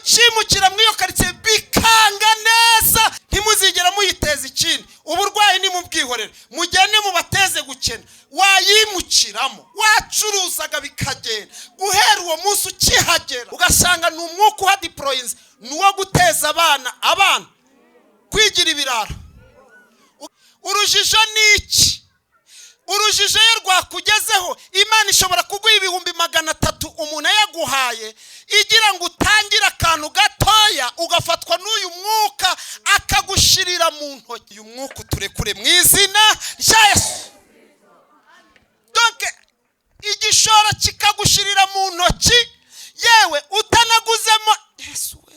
Ukimukira muri iyo karitsiye bikanga neza, ntimuzigera muyiteza ikindi. Uburwayi nimubwihorere, mugende mubateze gukena. Wayimukiramo, wacuruzaga bikagenda. Guhera uwo munsi ukihagera, ugasanga ni umwuka uhadiporoyinze, ni uwo guteza abana kwigira ibirara. Urujijo ni iki? Urujijo iyo rwakugezeho, Imana ishobora kuguha 300,000, umuntu ayaguhaye igira ngo utangire akantu gatoya, ugafatwa n'uyu mwuka akagushirira mu ntoki. Uyu mwuka uturekure mu izina rya Yesu. Donc igishoro kikagushirira mu ntoki, yewe utanaguzemo. Yesu we!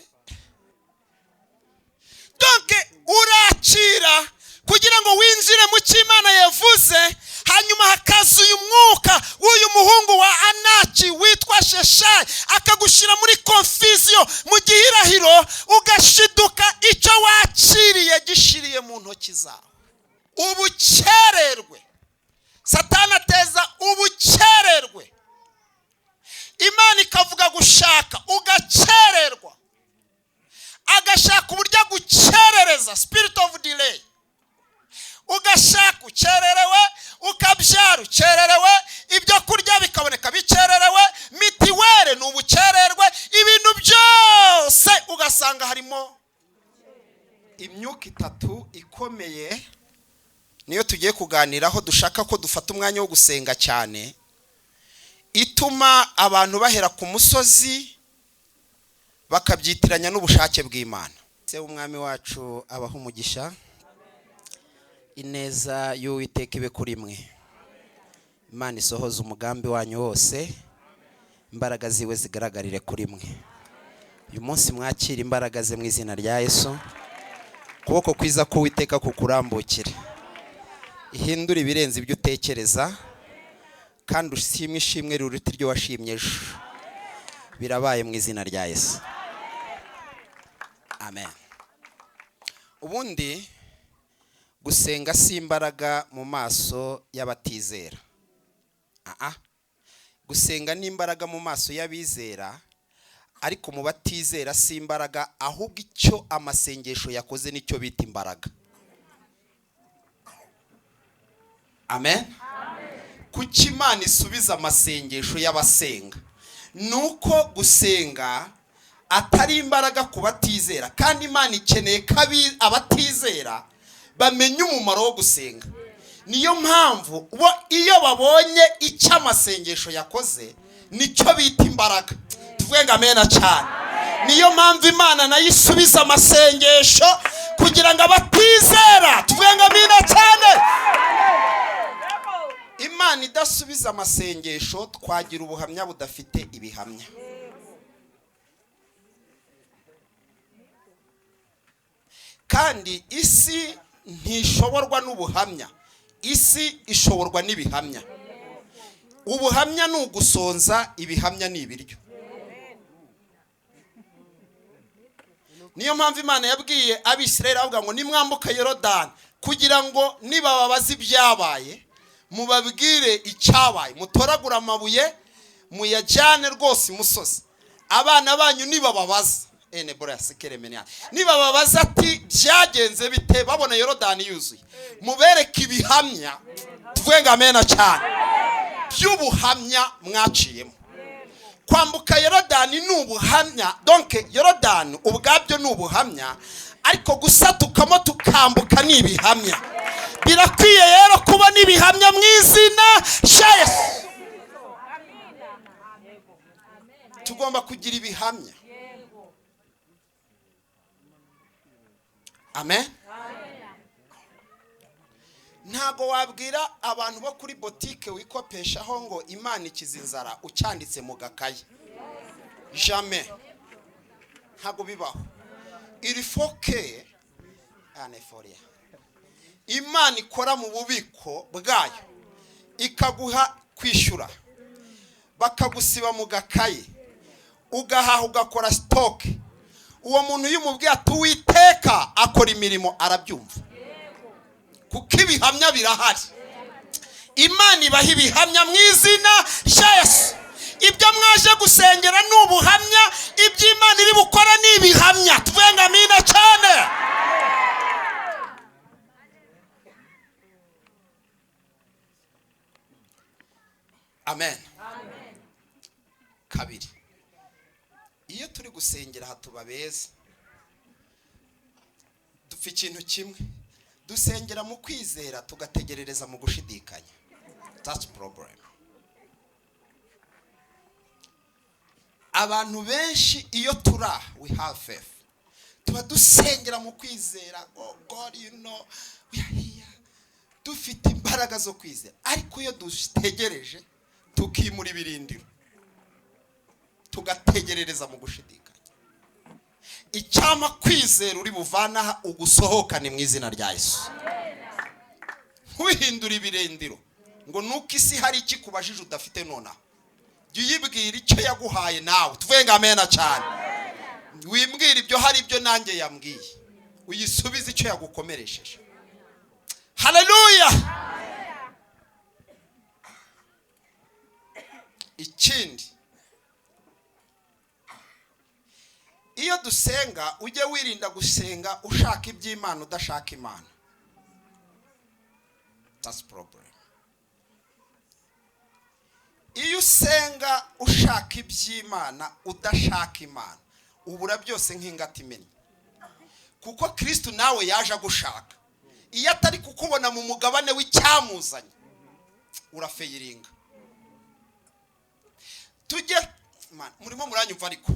Donc urakira kugira ngo winjire mu cyo Imana yavuze, hanyuma hakaza uyu mwuka w'uyu muhungu wa Anaki witwa Sheshayi, akagushyira muri confusion, mu gihirahiro, ugashiduka icyo wakiriye gishiriye mu ntoki zawe. Ubukererwe, Satani ateza ubukererwe. Imana ikavuga gushaka, ugakererwa, agashaka uburyo agukerereza, spirit of delay. Ugashaka ukererewe, ukabyara ukererewe, ibyo kurya bikaboneka bikererewe, mitiweli ni ubukererwe, ibintu byose ugasanga harimo imyuka itatu ikomeye. Niyo tugiye kuganiraho, dushaka ko dufata umwanya wo gusenga cyane, ituma abantu bahera ku musozi bakabyitiranya n'ubushake bw'Imana. Se w'Umwami wacu abaha umugisha, ineza y'Uwiteka ibe kuri mwe. Imana isohoza umugambi wanyu wose, imbaraga ziwe zigaragarire kuri mwe. Uyu munsi mwakira imbaraga ze mu izina rya Yesu. Ukuboko kwiza k'Uwiteka kukurambukire, ihindure ibirenze ibyo utekereza, kandi ushimwe ishimwe riruta iryo washimye ejo. Birabaye mu izina rya Yesu, amen. Ubundi gusenga si imbaraga mu maso y'abatizera. Aa, gusenga ni imbaraga mu maso y'abizera, ariko mu batizera si imbaraga. Ahubwo icyo amasengesho yakoze nicyo bita imbaraga. Amen. Kuki Imana isubiza amasengesho y'abasenga? Ni uko gusenga atari imbaraga ku batizera, kandi Imana ikeneye ko abatizera bamenya umumaro wo gusenga. Niyo mpamvu bo iyo babonye icyo amasengesho yakoze nicyo bita imbaraga. Tuvuge ngo amena cyane. Niyo mpamvu Imana nayo isubiza amasengesho kugira ngo abatizera, tuvuge ngo amena cyane. Imana idasubiza amasengesho, twagira ubuhamya budafite ibihamya. Kandi isi ntishoborwa n'ubuhamya, isi ishoborwa n'ibihamya. Ubuhamya ni ugusonza, ibihamya ni ibiryo. Niyo mpamvu Imana yabwiye Abisirayeli, avuga ngo nimwambuka Yorodani, kugira ngo nibababaza ibyabaye mubabwire icyabaye, mutoragure amabuye muyajyane rwose imusozi. Abana banyu nibababaza, ene bora ya sekeremenia, nibababaza ati byagenze bite babona Yorodani yuzuye, mubereke ibihamya. Tuvuge ngo amena cyane. By'ubuhamya mwaciyemo. Kwambuka Yorodani ni ubuhamya. Donc Yorodani ubwabyo ni ubuhamya, ariko gusatukamo tukambuka ni ibihamya. Birakwiye rero kubona ibihamya mu izina rya Yesu. Tugomba kugira ibihamya. Amen. Ntago wabwira abantu bo kuri botike wikopeshaho ngo Imana ikiza inzara ucyanditse mu gakaye. Jamais. Ntago bibaho. Il faut que aneforia Imana ikora mu bubiko bwayo ikaguha kwishyura, bakagusiba mu gakaye, ugahaha, ugakora stock. Uwo muntu iyo umubwiye ati Uwiteka akora imirimo, arabyumva, kuko ibihamya birahari. Imana ibaha ibihamya mu izina rya Yesu. Ibyo mwaje gusengera ni ubuhamya, ibyo Imana iri bukore ni Ibihamya. Tuvuge ngo amina cyane. Amen. Kabiri, iyo turi gusengera aha tuba beza, dupfa ikintu kimwe: dusengera mu kwizera, tugategerereza mu gushidikanya. That's problem. Abantu benshi iyo turi aha, we have faith, tuba dusengera mu kwizera. Oh God, you know we are here, dufite imbaraga zo kwizera. Ariko iyo dutegereje, tukimura ibirindiro, tugategerereza mu gushidikanya. Icyama kwizera uri buvanaha ugusohokane mu izina rya Yesu. Ntuhindure ibirindiro ngo nuko isi hari ikikubajije udafite nonaha. Jya uyibwira icyo yaguhaye nawe. Tuvuge ngo amena cyane. Wimbwira ibyo, hari ibyo nanjye yambwiye. Uyisubize icyo yagukomeresheje. Haleluya. Ikindi, iyo dusenga, ujye wirinda gusenga ushaka iby'Imana udashaka Imana. That's problem. Iyo usenga ushaka iby'Imana udashaka Imana, ubura byose nk'ingata imennye, kuko Kirisitu nawe yaje agushaka. Iyo atari kukubona mu mugabane w'icyamuzanye, urafeyiringa. Tujye, murimo muranyumva? Ariko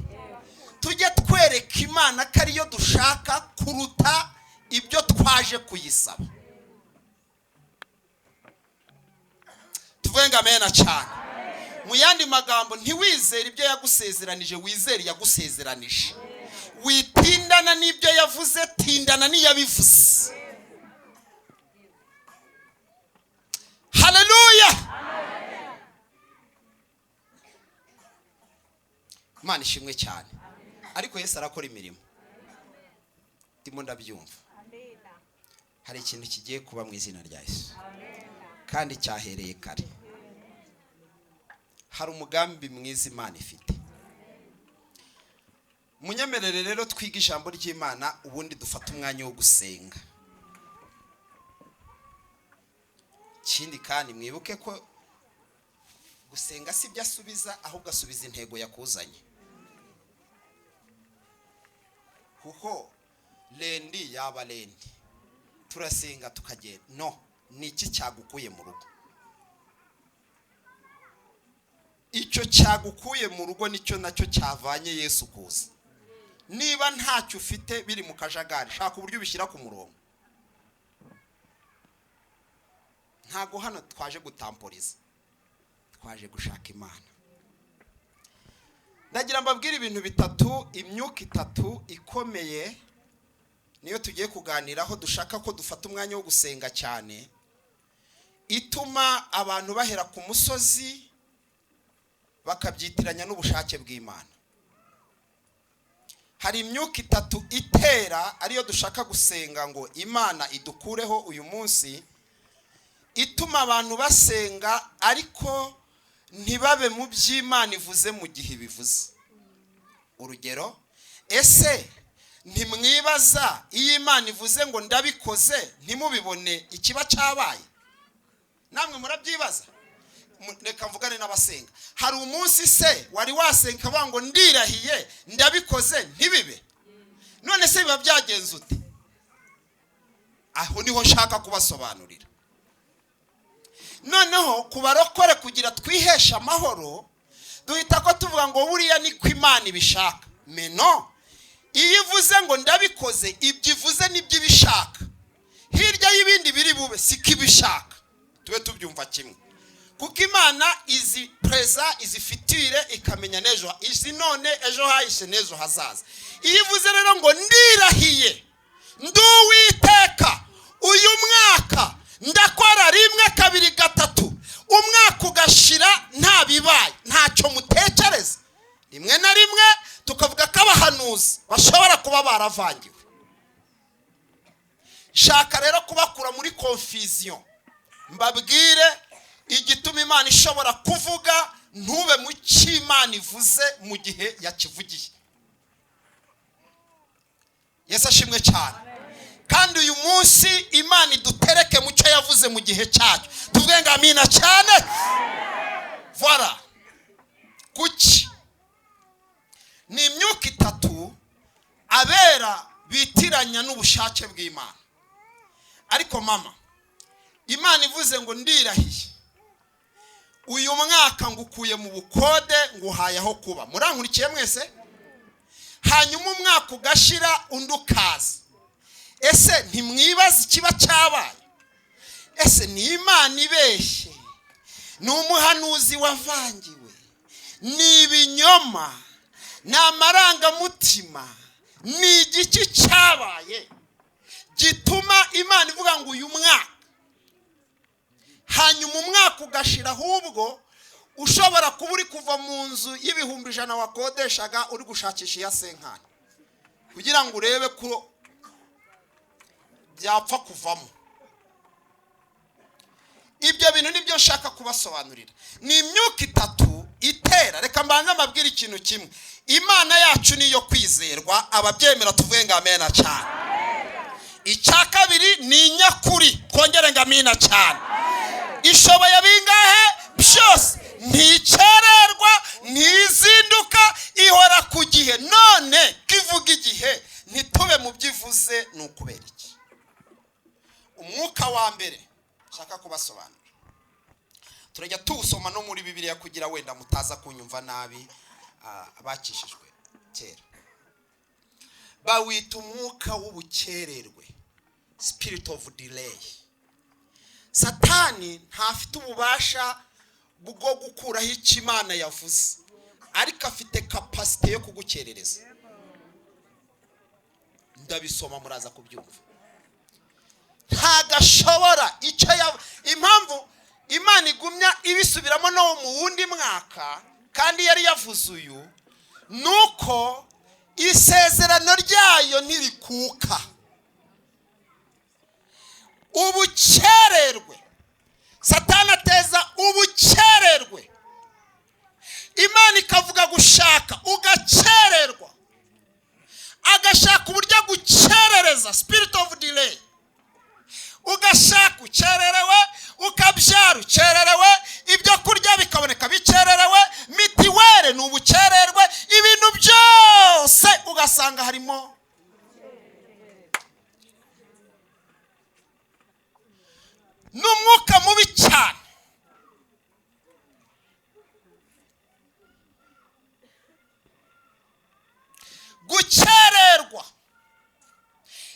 tujye twereka Imana ko ariyo dushaka kuruta ibyo twaje kuyisaba. Tuvuge ngo amena cyane. Mu yandi magambo, ntiwizere ibyo yagusezeranije, wizere yagusezeranije. Witindana n'ibyo yavuze, tindana n'iyabivuze. Haleluya. Imana ishimwe cyane. Ariko Yesu arakora imirimo, ndimo ndabyumva. Hari ikintu kigiye kuba mu izina rya Yesu, kandi cyahereye kare. Hari umugambi mwiza Imana ifite. Munyemerere rero twiga ijambo ry'Imana, ubundi dufate umwanya wo gusenga. Ikindi kandi, mwibuke ko gusenga si ibyo asubiza, ahubwo asubiza intego yakuzanye, kuko lundi yaba lundi turasenga tukagenda. No ni iki cyagukuye mu rugo? Icyo cyagukuye mu rugo nicyo nacyo cyavanye Yesu kuza. Niba ntacyo ufite, biri mu kajagari, shaka uburyo ubishyira ku murongo. Ntabwo hano twaje gutamporiza, twaje gushaka Imana. Ndagira mbabwire ibintu bitatu, imyuka itatu ikomeye niyo tugiye kuganiraho. Dushaka ko dufata umwanya wo gusenga cyane, ituma abantu bahera ku musozi bakabyitiranya n'ubushake bw'Imana. Hari imyuka itatu itera, ariyo dushaka gusenga ngo Imana idukureho uyu munsi, ituma abantu basenga ariko ntibabe mu by'Imana ivuze mu gihe ibivuze. Urugero, ese ntimwibaza iyo Imana ivuze ngo ndabikoze, ntimubibone, ikiba cyabaye? Namwe murabyibaza. Reka mvugane n'abasenga. Hari umunsi se wari wasenga ukavuga ngo ndirahiye ndabikoze, ntibibe? None se biba byagenze ute? Aho niho nshaka kubasobanurira. Noneho ku barokore, kugira twiheshe amahoro, duhita ko tuvuga ngo buriya niko Imana ibishaka. Meno iyo ivuze ngo ndabikoze, ibyo ivuze nibyo ibishaka. Hirya y'ibindi biri bube, siko ibishaka. Tube tubyumva kimwe, kuko Imana izi présent, izi futur, ikamenya n'ejo, izi none, ejo hahise n'ejo hazaza. Iyo ivuze rero ngo ndirahiye nduwiteka, uyu mwaka ndakora rimwe, kabiri, gatatu, umwaka ugashira nta bibaye, ntacyo mutekereza, rimwe na rimwe tukavuga ko abahanuzi bashobora kuba baravangiwe. Shaka rero kubakura muri confusion, mbabwire igituma Imana ishobora kuvuga ntube mu cy'Imana ivuze mu gihe yakivugiye. Yesu ashimwe cyane. Kandi uyu munsi Imana idutereke mu cyo yavuze mu gihe cyacyo. Tuvuge ngo amina cyane. Voilà. Kuki ni imyuka itatu abera bitiranya n'ubushake bw'Imana? Ariko mama, Imana ivuze ngo: "Ndirahiye, uyu mwaka ngukuye mu bukode, nguhaye aho kuba." Murankurikiye mwese? Hanyuma umwaka ugashira, undi ukaza. Ese ntimwibaze ikiba cyabaye? Ese ni Imana ibeshye? Ni umuhanuzi wavangiwe? Ni ibinyoma? Ni amarangamutima? Ni igiki cyabaye gituma Imana ivuga ngo uyu mwaka, hanyuma umwaka ugashira, ahubwo ushobora kuba uri kuva mu nzu y'100,000 wakodeshaga, uri gushakisha iya cinquante kugira ngo urebe ko byapfa kuvamo? Ibyo bintu nibyo nshaka kubasobanurira. Ni imyuka itatu itera. Reka mbanze mbabwire ikintu kimwe: Imana yacu niyo kwizerwa. Ababyemera tuvuge ngo amena cyane. Icya kabiri, ni inyakuri. Twongere ngo amina cyane. Ishoboye bingahe? Byose. Ntikererwa, ntizinduka, ihora ku gihe. None ko ivuga igihe, ntitube mu byo ivuze, ni ukubera iki? Umwuka wa mbere nshaka kubasobanurira, turajya tuwusoma no muri Bibiliya kugira wenda mutaza kunyumva nabi. Abakishijwe kera bawita umwuka w'ubukererwe, spirit of delay. Satani ntafite ububasha bwo gukuraho icyo Imana yavuze, ariko afite capacité yo kugukerereza. Ndabisoma, muraza kubyumva. Ntabwo ashobora icyo ya impamvu Imana igumya ibisubiramo no mu wundi mwaka kandi yari yavuze uyu, ni uko isezerano ryayo ntirikuka. Ubukererwe, Satani ateza ubukererwe. Imana ikavuga gushaka, ugakererwa, agashaka uburyo agukerereza, spirit of delay. Ugashaka ukererewe, ukabyara ukererewe, ibyo kurya bikaboneka bikererewe, mitiweli ni ubukererwe, ibintu byose ugasanga harimo n'umwuka mubi cyane. Gukererwa,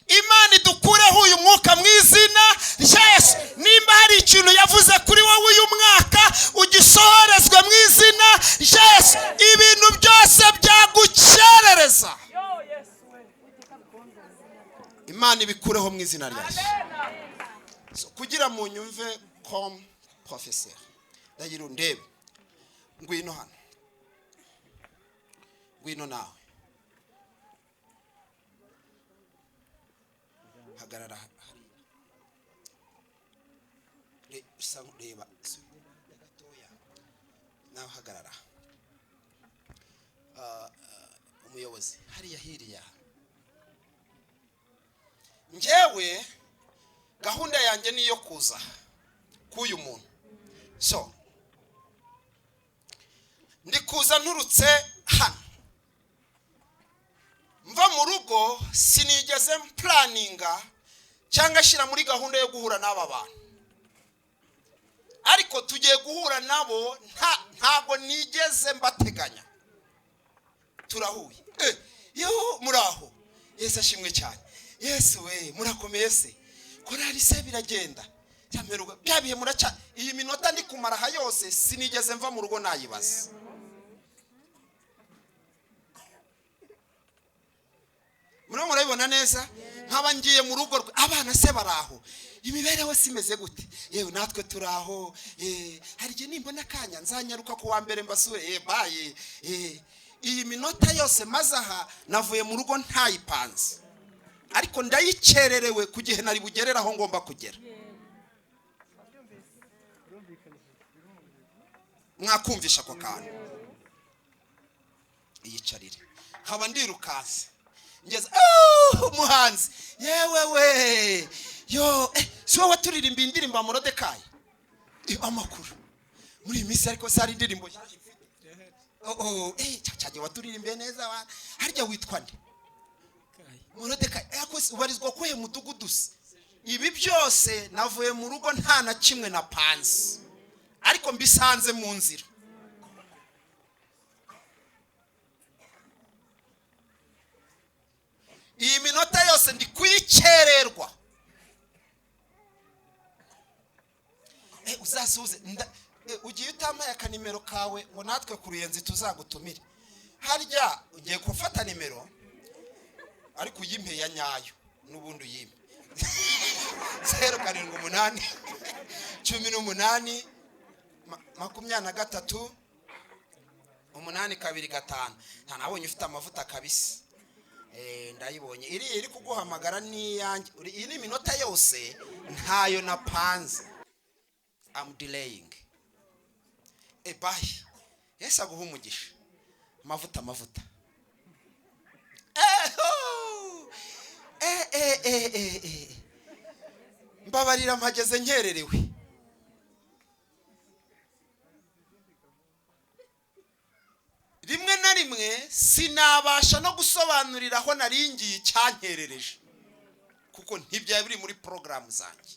Imana idukureho uyu mwuka mu izina rya Yesu. Nimba hari ikintu yavuze kuri wowe uyu mwaka, ugisohorezwe mu izina rya Yesu. Ibintu byose byagukerereza, Imana ibikureho mu izina rya Yesu. So, kugira mu nyumve comme professeur, ndagira undebe. Ngwino hano, ngwino nawe, hagarara hariya. Reba gatoya nawe, hagarara. Umuyobozi hariya hiriya. Njyewe gahunda yanjye ni iyo kuza k'uyu muntu. So ndi kuza nturutse hano, mva mu rugo, sinigeze mplanninga cyangwa ashyira muri gahunda yo guhura n'aba bantu, ariko tugiye guhura nabo. Ntabwo nigeze mbateganya, turahuye. Yo, muraho? Yesu ashimwe cyane. Yesu we, murakomeye se? Korari se biragenda? Cyamperuka bya bihe muracya. Iyi minota ndi kumara aha yose, sinigeze mva mu rugo nayibaza. Murimo murabibona neza? Nkaba ngiye mu rugo rwe. Abana se baraho? Imibereho se imeze gute? Yewe, natwe turi aho. Hari igihe nimbona akanya nzanyaruka ku wa mbere mbasure. Baye. Iyi minota yose maze aha, navuye mu rugo ntayipanze, ariko ndayikererewe ku gihe nari bugerere aho ngomba kugera. Mwakumvisha ako kantu? Iyicarire. Nkaba ndirukanse. Ngeze, umuhanzi, yewe we, yo, si wowe waturirimba indirimbo ya Morodekayi? Amakuru muri iyi minsi? Ariko se hari indirimbo nshyashya ufite? Oh, cyagiye waturirimbiye neza wa. Harya witwa nde? Morodekayi. Ariko se ubarizwa kuhe mudugudu se? Ibi byose navuye mu rugo nta na kimwe napanze, ariko mbisanze mu nzira. Iyi minota yose ndi kuyikererwa. Uzasuhuze. Ugiye utampaye akanimero kawe ngo natwe ku Ruyenzi tuzagutumire. Harya ugiye gufata nimero, ariko uyimpe ya nyayo n'ubundi uyimpe. 078 18 23 825. Nta nabonye ufite amavuta kabisa. Ndayibonye iri iri kuguhamagara n'iyanjye. Iyi ni iminota yose ntayo napanze. I'm delaying. Bye. Yesu aguha umugisha. Amavuta, amavuta. Ho! Mbabarira mpageze nkererewe. Rimwe na rimwe sinabasha no gusobanurira aho naringiye icyankerereje, kuko ntibyari biri muri porogaramu zanjye,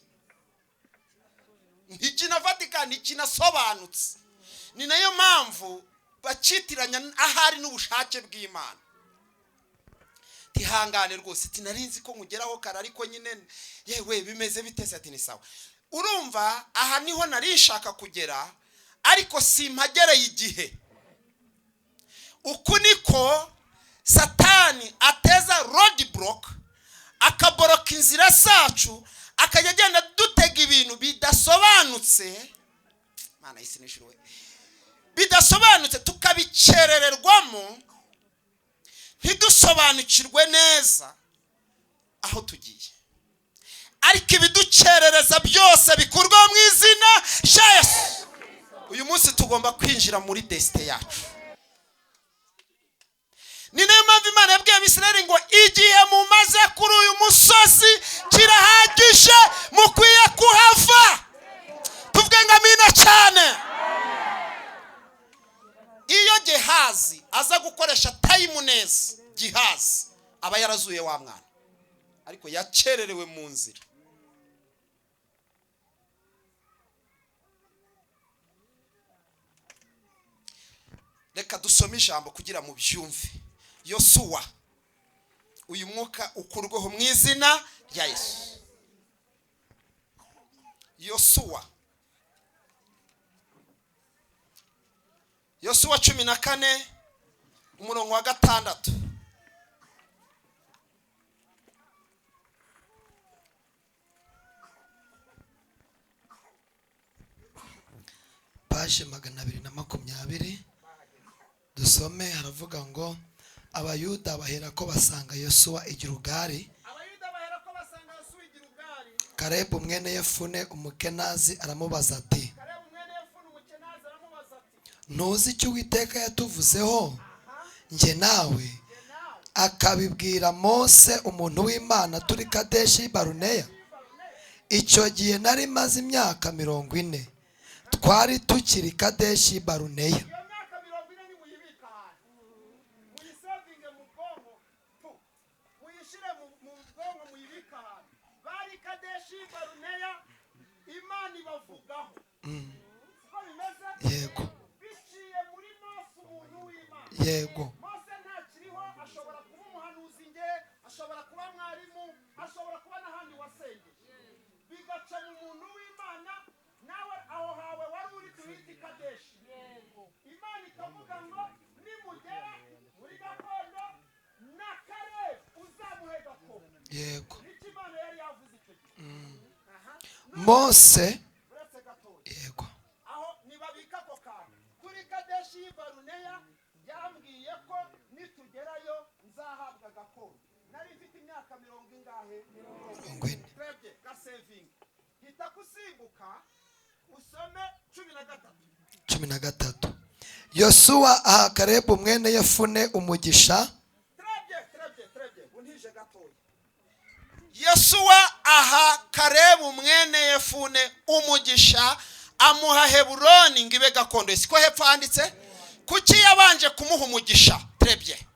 ntikinafatika, ntikinasobanutse. Ni nayo mpamvu bacitiranya ahari n'ubushake bw'Imana. Tihangane rwose, tinarinzi ko nkugeraho kare, ariko nyine yewe bimeze bite se? Ati ni sawa. Urumva aha niho nari nshaka kugera, ariko simpagereye igihe. Uku niko Satani ateza road block, akaboroka inzira zacu, akajya agenda dutega ibintu bidasobanutse. Mana y'isi n'ijuru we, bidasobanutse tukabikerererwamo, ntidusobanukirwe neza aho tugiye. Ariko ibidukerereza byose bikurwa mu izina rya Yesu. Uyu munsi tugomba kwinjira muri desite yacu. Ni nayo mpamvu Imana yabwiye Abisirayeli ngo igihe mumaze kuri uyu musozi kirahagije, mukwiye kuhava. Tuvuge ngo amina cyane. Iyo Gehazi aza gukoresha tayimu neza, Gehazi aba yarazuye wa mwana, ariko yakererewe mu nzira. Reka dusome ijambo kugira mu byumve. Yosuwa, uyu mwuka ukurweho mu izina rya Yesu. Yosuwa, Yosuwa 14 umurongo wa 6. Page 220 dusome, haravuga ngo Abayuda baherako basanga Yosuwa i Gilugari. Abayuda baherako basanga Yosuwa i Gilugari. Kalebu mwene Yefune Umukenazi aramubaza ati, Kalebu mwene Yefune Umukenazi aramubaza ati, ntuzi icyo Uwiteka yatuvuzeho njye nawe, akabibwira Mose umuntu w'Imana turi Kadeshi Baruneya? Icyo gihe nari maze imyaka 40, twari tukiri Kadeshi Baruneya. Iyo myaka 40 nimuyibika ahantu, muyisevinge mu bwonko, muyishyire mu bwonko, muyibike ahantu. Bari Kadeshi Baruneya, Imana ibavugaho. Siko bimeze? Yego. Biciye muri Mose umuntu w'Imana. Yego. Mose ntakiriho, ashobora kuba umuhanuzi nge, ashobora kuba mwarimu, ashobora kuba n'ahandi wasengeye. Bigaca mu muntu w'Imana, nawe aho hawe wari uri tuhita Kadeshi. Imana ikavuga ngo nimugera muri gakondo na Kalebu uzamuhe gakondo. Yego. Nicyo Imana yari yavuze icyo gihe. Mose. Uretse gatoya. Yego. Aho nibabika ako kantu. Turi Kadeshi Baruneya, yambwiye ko nitugerayo nzahabwa gakondo. Nari mfite imyaka mirongo ingahe? 40. Twebwe gasevinga. Hita kusimbuka usome 13. 13. Yosuwa aha Kalebu mwene Yefune umugisha. Trebye, trebye, trebye. Ntije gatoya. Yosuwa aha Karebu mwene Yefune umugisha, amuha Heburoni ngo ibe gakondo ye. Siko hepfo handitse? Kuki yabanje kumuha umugisha? Trebye,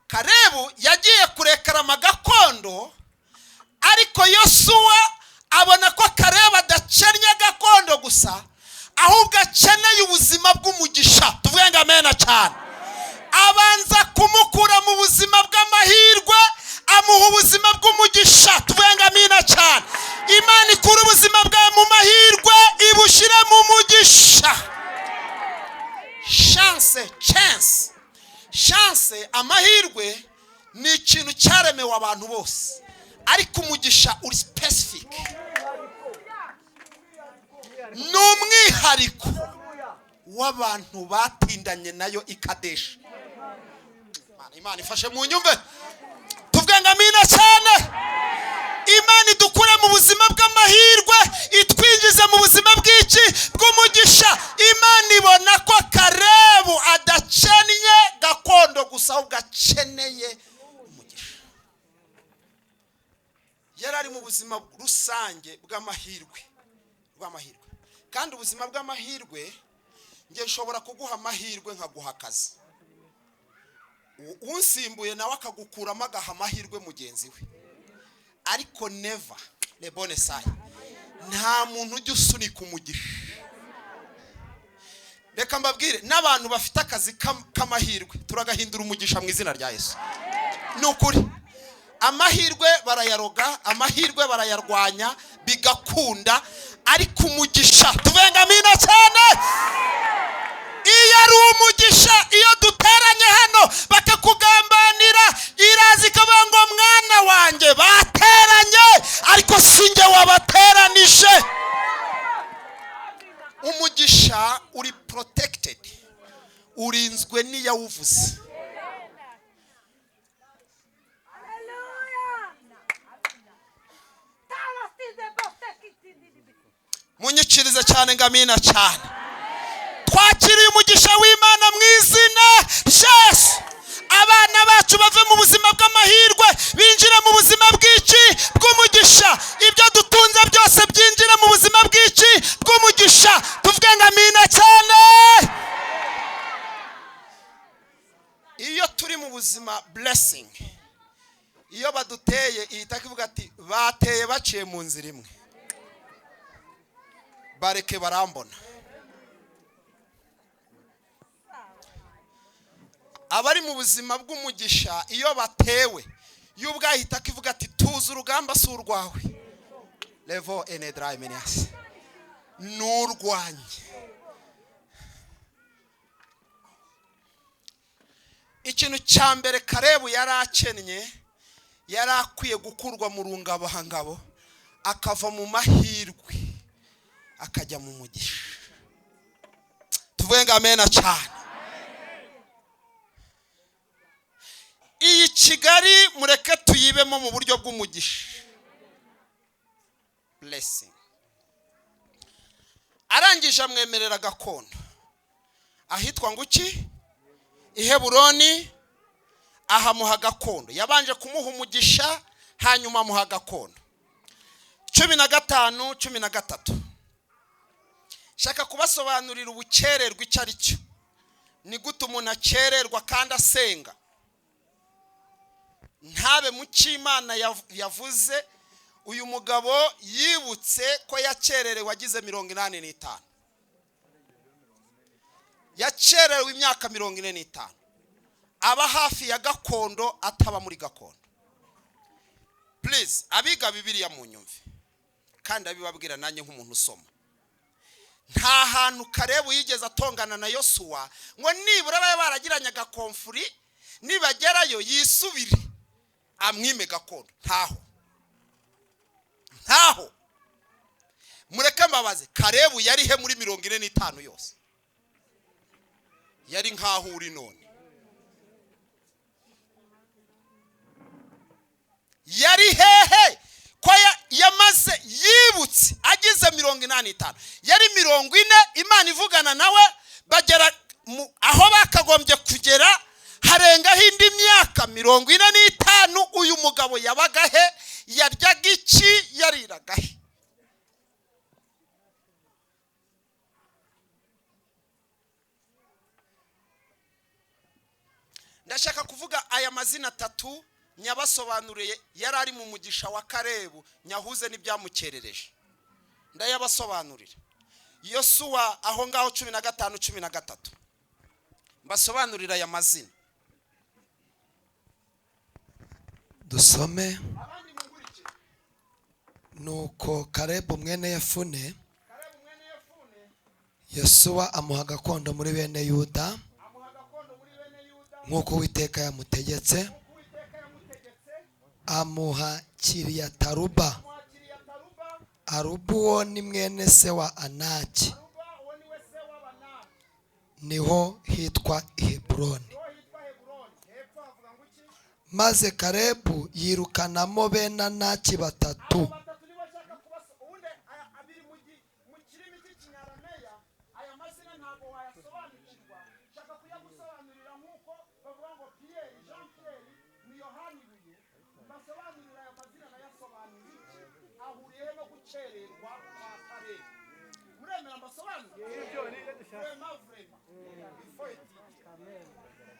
Karebu yagiye kurekarama gakondo, ariko Yosuwa abona ko Karebu adakennye gakondo gusa, ahubwo akeneye ubuzima bw'umugisha. Tuvuge ngo amena cyane. Abanza kumukura mu buzima bw'amahirwe, amuha ubuzima bw'umugisha. Tuvuge ngo amina cyane. Imana ikura ubuzima bwawe mu mahirwe, ibushyire mu mugisha. Chance, chance, chance. Amahirwe ni ikintu cyaremewe abantu bose, ariko umugisha uri specific, ni umwihariko w'abantu batindanye nayo ikadesha. Imana ifashe mu nyumve. Tuvuge ngo amina cyane. Imana idukure mu buzima bw'amahirwe, itwinjize mu buzima bw'iki? Bw'umugisha. Imana ibona ko Karebu adakennye gakondo gusa, ahubwo akeneye umugisha. Yari ari mu buzima rusange bw'amahirwe. Kandi ubuzima bw'amahirwe, njye nshobora kuguha amahirwe nkaguha akazi, unsimbuye nawe akagukuramo, agaha amahirwe mugenzi we. Ariko never lebone sayi, nta muntu ujya usunika umugisha. Reka mbabwire, n'abantu bafite akazi k'amahirwe turagahindura umugisha mu izina rya Yesu. Ni ukuri, amahirwe barayaroga, amahirwe barayarwanya bigakunda, ariko umugisha, tuvuge ngo amina cyane, iyo ari umugisha, iyo duteranye hano bakakugambanira, iraza ikavuga ngo: "Mwana wanjye, bateranye, ariko si njye wabateranije." Umugisha uri protected, urinzwe n'iyawuvuze. Alléluia. Munyikirize cyane ngo amina cyane. Twakiriye umugisha w'Imana mu izina rya Yesu. Abana bacu bave mu buzima bw'amahirwe, binjire mu buzima bw'iki? Bw'umugisha. Ibyo dutunze byose byinjire mu buzima bw'iki? Bw'umugisha. Tuvuge ngo amina cyane. Iyo turi mu buzima blessing, iyo baduteye, ihita ivuga ati: "Bateye baciye mu nzira imwe, bareke barambona." Abari mu buzima bw'umugisha, iyo batewe, yo ubwahita ivuga ati: "Tuzi urugamba si urwawe, levo enedra menias, ni urwanjye." Ikintu cya mbere Karebu yari akennye, yari akwiye gukurwa mu rungabangabo, akava mu mahirwe akajya mu mugisha. Tuvuge ngo amena cyane. Iyi Kigali mureke tuyibemo mu buryo bw'umugisha, blessing. Arangije amwemerera gakondo ahitwa nguki? I Heburoni. Ahamuha gakondo. Yabanje kumuha umugisha, hanyuma amuha gakondo. 15, 13. Shaka kubasobanurira ubukererwa icyo ari cyo. Ni gute umuntu akererwa kandi asenga, ntabe mu cy'Imana yavuze? Uyu mugabo yibutse ko yakererewe agize 85. Yakererewe imyaka 45, aba hafi ya gakondo, ataba muri gakondo. Please, abiga Bibiliya mu nyumve, kandi abibabwira nanjye nk'umuntu usoma, nta hantu Karebu yigeze atongana na Yosuwa ngo nibura babe baragiranye agaconflit, nibagerayo yisubire amwime gakondo. Ntaho, ntaho. Mureke mbabaze, Karebu yari he muri 45 yose? Yari nkaho uri none. Yari hehe ko yamaze yibutse agize 85? Yari 40 Imana ivugana nawe, bagera aho bakagombye kugera harengaho indi myaka 45. Uyu mugabo yabaga he? Yaryaga iki? Yariraga he? Ndashaka kuvuga aya mazina atatu nyabasobanuriye, yari ari mu mugisha wa Karebu, nyahuze n'ibyamukerereje, ndayabasobanurira. Yosuwa aho ngaho 15:13, mbasobanurira aya mazina. Dusome. Nuko Karebu mwene Yefune, Yosuwa amuha gakondo muri bene Yuda nk'uko Uwiteka yamutegetse, amuha Kiriyataruba. Aruba uwo ni mwene se wa Anaki, niho hitwa Heburoni. Maze Karebu yirukanamo bene Anaki batatu.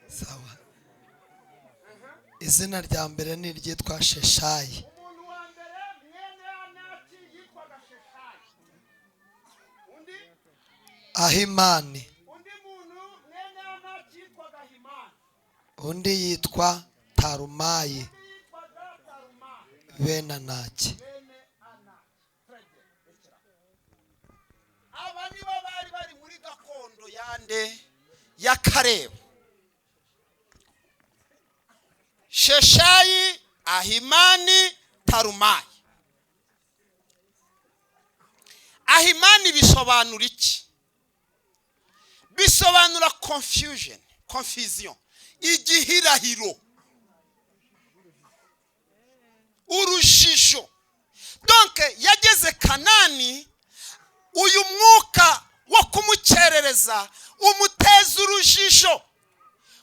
Sawa. Izina rya mbere ni iryitwa Sheshayi. Umuntu wa mbere mwene Anaki yitwaga Sheshayi. Undi? Ahimani. Undi muntu mwene Anaki yitwaga Ahimani. Undi yitwa Tarumayi. Undi yitwaga Tarumayi. Bene Anaki. Bene Anaki. Aba nibo bari bari muri gakondo yande ya Karebu. Sheshayi, Ahimani, Tarumayi. Ahimani bisobanura iki? Bisobanura confusion, confusion, igihirahiro, urujijo. Donc yageze Kanani, uyu mwuka wo kumukerereza umuteza urujijo.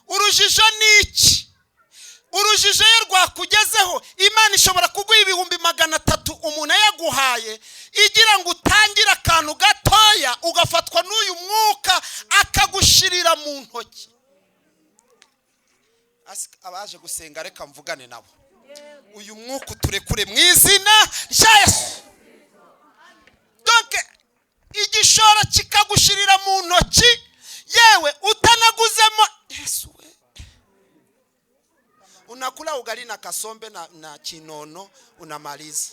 Urujijo ni iki? Urujijo iyo rwakugezeho, Imana ishobora kuguha 300,000 umuntu yaguhaye, igira ngo utangire akantu gatoya, ugafatwa n'uyu mwuka akagushirira mu ntoki. Abaje gusenga reka mvugane nabo. Uyu mwuka uturekure mu izina rya Yesu. Donc igishoro kikagushirira mu ntoki, yewe utanaguzemo. Yesu we. Unakula ugali na kasombe na chinono, unamaliza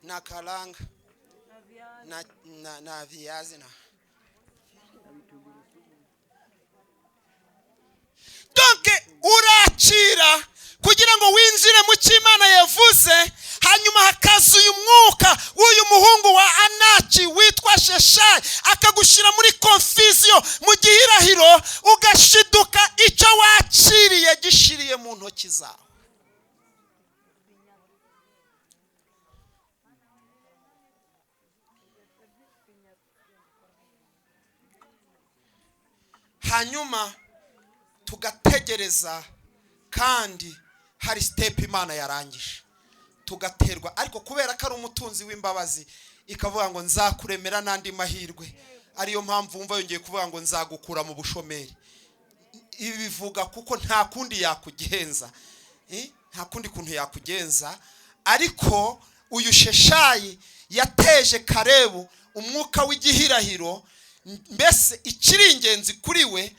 na kalanga na viazi na. Donc urakira kugira ngo winjire mu cy'Imana yavuze, hanyuma hakaza uyu mwuka w'uyu muhungu wa Anaki witwa Sheshayi, akagushira muri confusion, mu gihirahiro, ugashiduka icyo wakiriye gishiriye mu ntoki zawe. Hanyuma tugategereza, kandi hari step Imana yarangije, tugaterwa. Ariko kubera ko ari umutunzi w'imbabazi, ikavuga ngo nzakuremera n'andi mahirwe. Ariyo mpamvu wumva yongeye kuvuga ngo nzagukura mu bushomeri. Ibi bivuga kuko nta kundi yakugenza, nta kundi kuntu yakugenza. Ariko uyu Sheshayi yateje Karebu umwuka w'igihirahiro, mbese ikiri ingenzi kuri we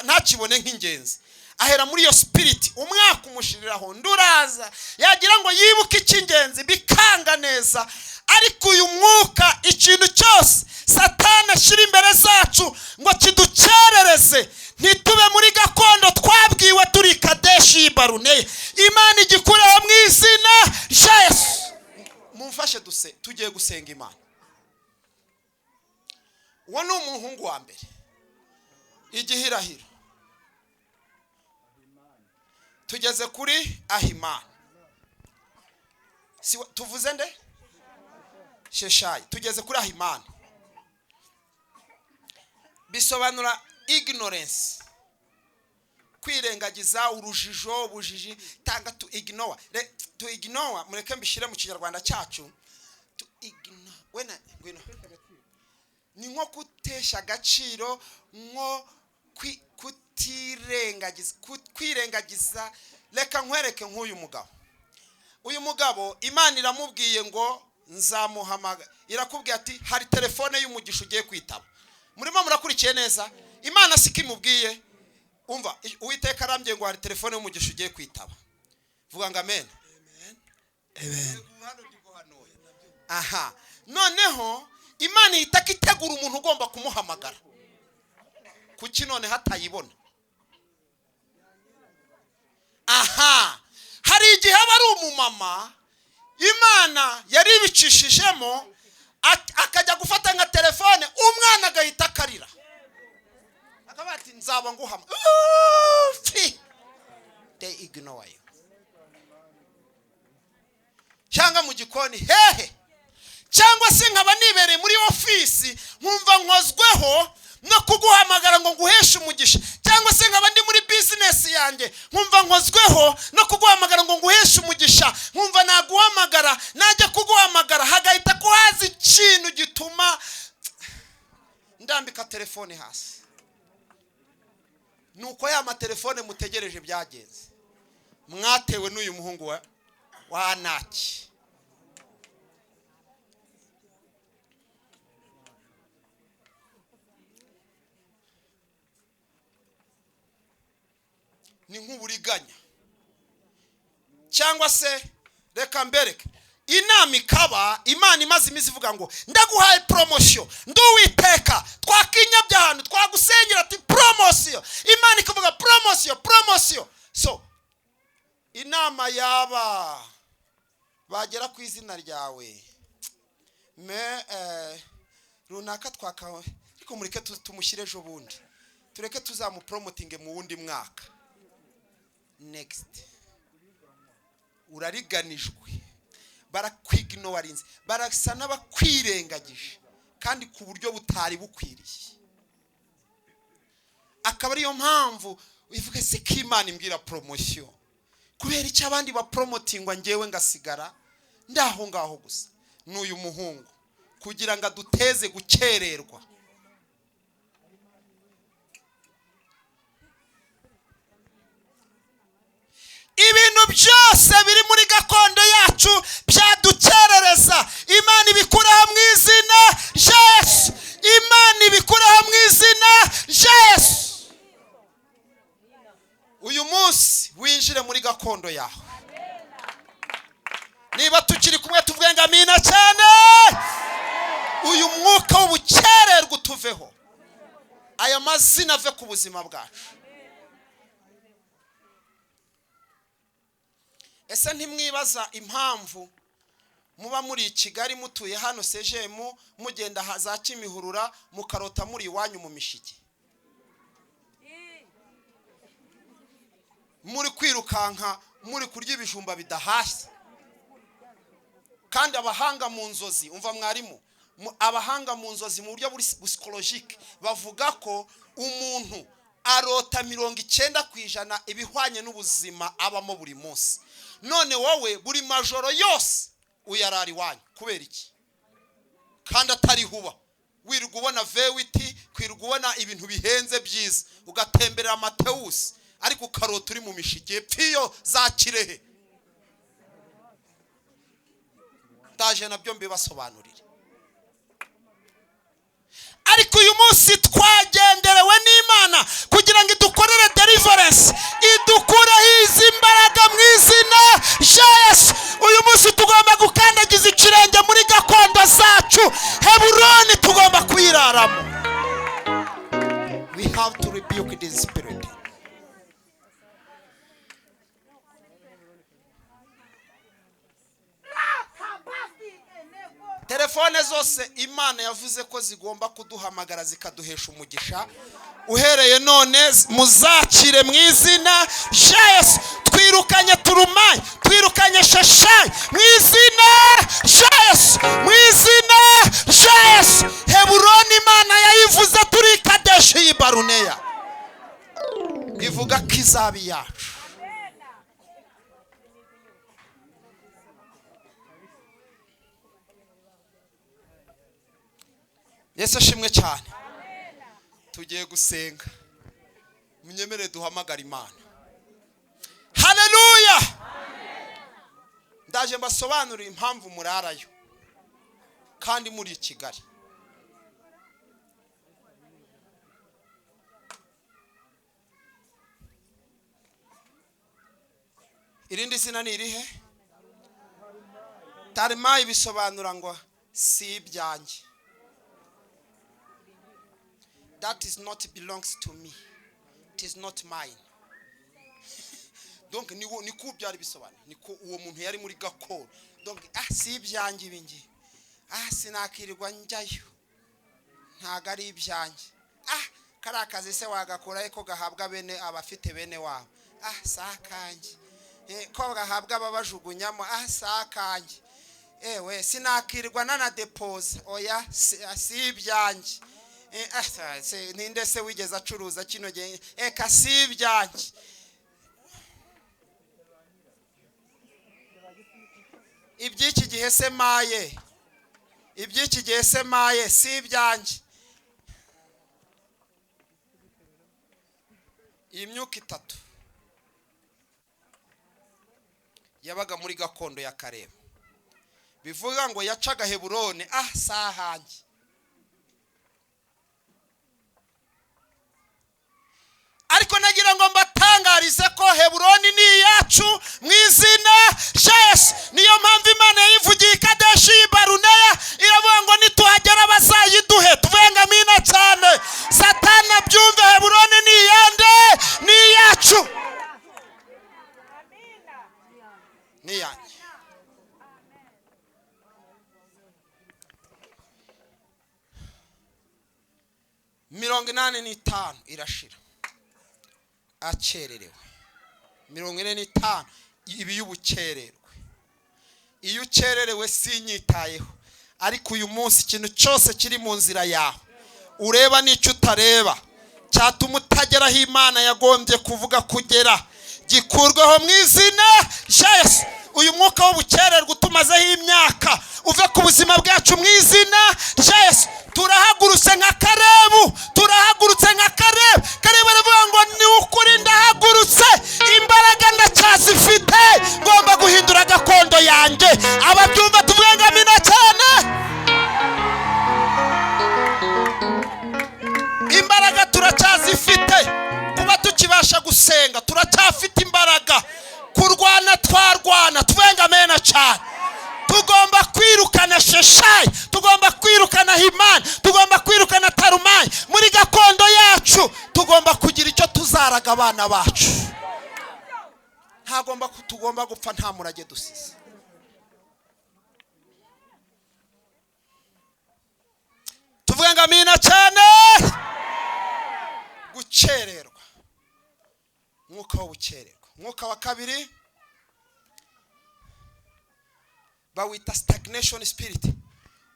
ntakibone nk'ingenzi. Ahera muri iyo spirit, umwaka umushiriraho nduraza, yagira ngo yibuke icy'ingenzi bikanga neza. Ariko uyu mwuka, ikintu cyose Satani ashyira imbere zacu ngo kidukerereze, ntitube muri gakondo twabwiwe turi Kadeshi Baruneya, Imana igikureho mu izina rya Yesu. Mumfashe duse, tugiye gusenga Imana. Uwo ni umuhungu wa mbere, igihirahiro. Tugeze kuri Ahimani. Si tuvuze nde? Sheshayi. Tugeze kuri Ahimani. Bisobanura ignorance, Kwirengagiza, urujijo, ubujiji, tanga to ignore. To ignore, mureke mbishyire mu Kinyarwanda cyacu. To ignore wena, ngwino, ni nko kutesha agaciro, nko kutirengagiza, kwirengagiza. Reka nkwereke nk'uyu mugabo. Uyu mugabo Imana iramubwiye ngo nzamuhamaga, irakubwiye ati hari telefone y'umugisha ugiye kwitaba. Murimo murakurikiye neza? Imana siko imubwiye. Umva, Uwiteka arambwiye ngo hari telefone y'umugisha ugiye kwitaba. Vuga ngo amen. Amen. Aha noneho Imana ihita itegura umuntu ugomba kumuhamagara. Kuki none hatayibona? Aha hari igihe aba ari umumama Imana yari ibicishijemo, akajya gufata nka telefone, umwana agahita akarira, akaba ati nzaba nguhama. Ufi! They ignore you. Cyangwa mu gikoni hehe, cyangwa se nkaba nibereye muri ofisi nkumva nkozweho no kuguhamagara ngo nguheshe umugisha, cyangwa se nkaba ndi muri business yanjye nkumva nkozweho no kuguhamagara ngo nguheshe umugisha, nkumva naguhamagara, najya kuguhamagara hagahita ko haza ikintu gituma ndambika telefone hasi. Nuko ya matelefone mutegereje byagenze, mwatewe n'uyu muhungu wa Anaki. Ni nk'uburiganya. Cyangwa se reka mbereke inama ikaba Imana imaze iminsi ivuga ngo ndaguhaye promotion, nduwiteka, twakinyabya ahantu twagusengera ati promotion, Imana ikavuga promotion, promotion. So inama yaba bagera ku izina ryawe me runaka twakawe, ariko mureke tumushyire ejo bundi, tureke tuzamupromotinge mu wundi mwaka. Next urariganijwe, barakwignorinze, barasa n'abakwirengagije kandi ku buryo butari bukwiriye. Akaba ariyo mpamvu ivuga se ko Imana imbwira promotion, kubera icyo abandi bapromotingwa njyewe ngasigara ndaho ngaho gusa. N'uyu muhungu kugira ngo aduteze gukererwa. Ibintu byose biri muri gakondo yacu byadukerereza, Imana ibikuraho mu izina rya Yesu. Imana ibikuraho mu izina rya Yesu. Uyu munsi winjire muri gakondo yawe. Niba tukiri kumwe tuvuge ngo amina cyane. Uyu mwuka w'ubukererwe utuveho, aya mazina ave ku buzima bwacu. Ese ntimwibaza impamvu muba muri i Kigali mutuye hano sejemu, mugenda za Kimihurura mukarota muri iwanyu mu mishike, muri kwirukanka muri kurya ibijumba bidahashye? Kandi abahanga mu nzozi, umva mwarimu, abahanga mu nzozi mu buryo psychologique bavuga ko umuntu arota 90% ibihwanye n'ubuzima abamo buri munsi. None wowe buri majoro yose uyarara iwanyu kubera iki? Kandi atari huba, wirirwa ubona vewiti, kwirirwa ubona ibintu bihenze byiza, ugatemberera Matewusi, ariko ukarota uri mu mishike pfiyo za Kirehe. Ndaje nabyo mbibasobanurire. Ariko uyu munsi twagenderewe n'Imana kugira ngo idukorere deliverance, idukureho izi mbaraga mu izina rya Yesu. Uyu munsi tugomba gukandagiza ikirenge muri gakondo zacu. Heburoni tugomba kuyiraramo. We have to rebuke this spirit. Telefone zose Imana yavuze ko zigomba kuduhamagara zikaduhesha umugisha, uhereye none muzakire mu izina rya Yesu. Twirukanye Turumayi, twirukanye Shashayi mu izina rya Yesu, mu izina rya Yesu. Heburoni Imana yayivuze turi Kadeshi y'i Baruneya, ivuga ko Izaba iyacu. Yesu ashimwe cyane. Tugiye gusenga, munyemere duhamagara Imana. Haleluya! Ndaje mbasobanurire impamvu murarayo kandi muri i Kigali. Irindi zina ni irihe? Tarimayi bisobanura ngo si ibyanjye. That is not belongs to me, it is not mine. Donc niko byari bisobanuye, niko uwo muntu yari muri gakondo. Donc si ibyanjye ibi ngibi, sinakirirwa njyayo, ntago ari ibyanjye. Kariya kazi se wagakura ko gahabwa bene abafite bene wabo? Si akanjye. Ko gahabwa ababajugunyamo? Si akanjye. Ewe, sinakirirwa nanadepoza, oya, si ibyanjye. Ninde se wigeze acuruza kino gihe? Eka, si ibyanjye. Iby'iki gihe se maye, iby'iki gihe se maye, si ibyanjye. Iyi myuka itatu yabaga muri gakondo ya Karebu, bivuga ngo yacaga Heburone, si ahanjye. Ariko nagira ngo mbatangarize ko Heburoni ni iyacu mu izina rya Yesu. Niyo mpamvu Imana yayivugiye i Kadeshi Baruneya, iravuga ngo nituhagera bazayiduhe. Tuvuge ngo amina cyane. Satani abyumve, Heburoni ni iyande? Ni iyacu, ni iyanjye. 85 irashira akererewe, 45 ibi y'ubukererwe. Iyo ukererewe sinyitayeho, ariko uyu munsi ikintu cyose kiri mu nzira yawe ureba n'icyo utareba cyatuma utagera aho Imana yagombye kuvuga kugera, gikurweho mu izina rya Yesu. Uyu mwuka w'ubukererwe utumazeho imyaka uve ku buzima bwacu mu izina rya Yesu. Turahagurutse nka Karebu, turahagurutse nka Karebu. Karebu aravuga ngo ni ukuri ndahagurutse, imbaraga ndacyazifite, ngomba guhindura gakondo yanjye. Ababyumva tuvuge ngo amina cyane. Imbaraga turacyazifite, kuba tukibasha gusenga turacyafite imbaraga, kurwana twarwana, tuvuge ngo amena cyane. Tugomba kwirukana Sheshayi, tugomba kwirukana Himani, tugomba kwirukana Tarumayi muri gakondo yacu. Tugomba kugira icyo tuzaraga abana bacu. Ntagomba tugomba gupfa nta murage dusize. Tuvuge ngo amina cyane. Gukererwa, umwuka w'ubukererwa. Umwuka wa kabiri bawita stagnation spirit,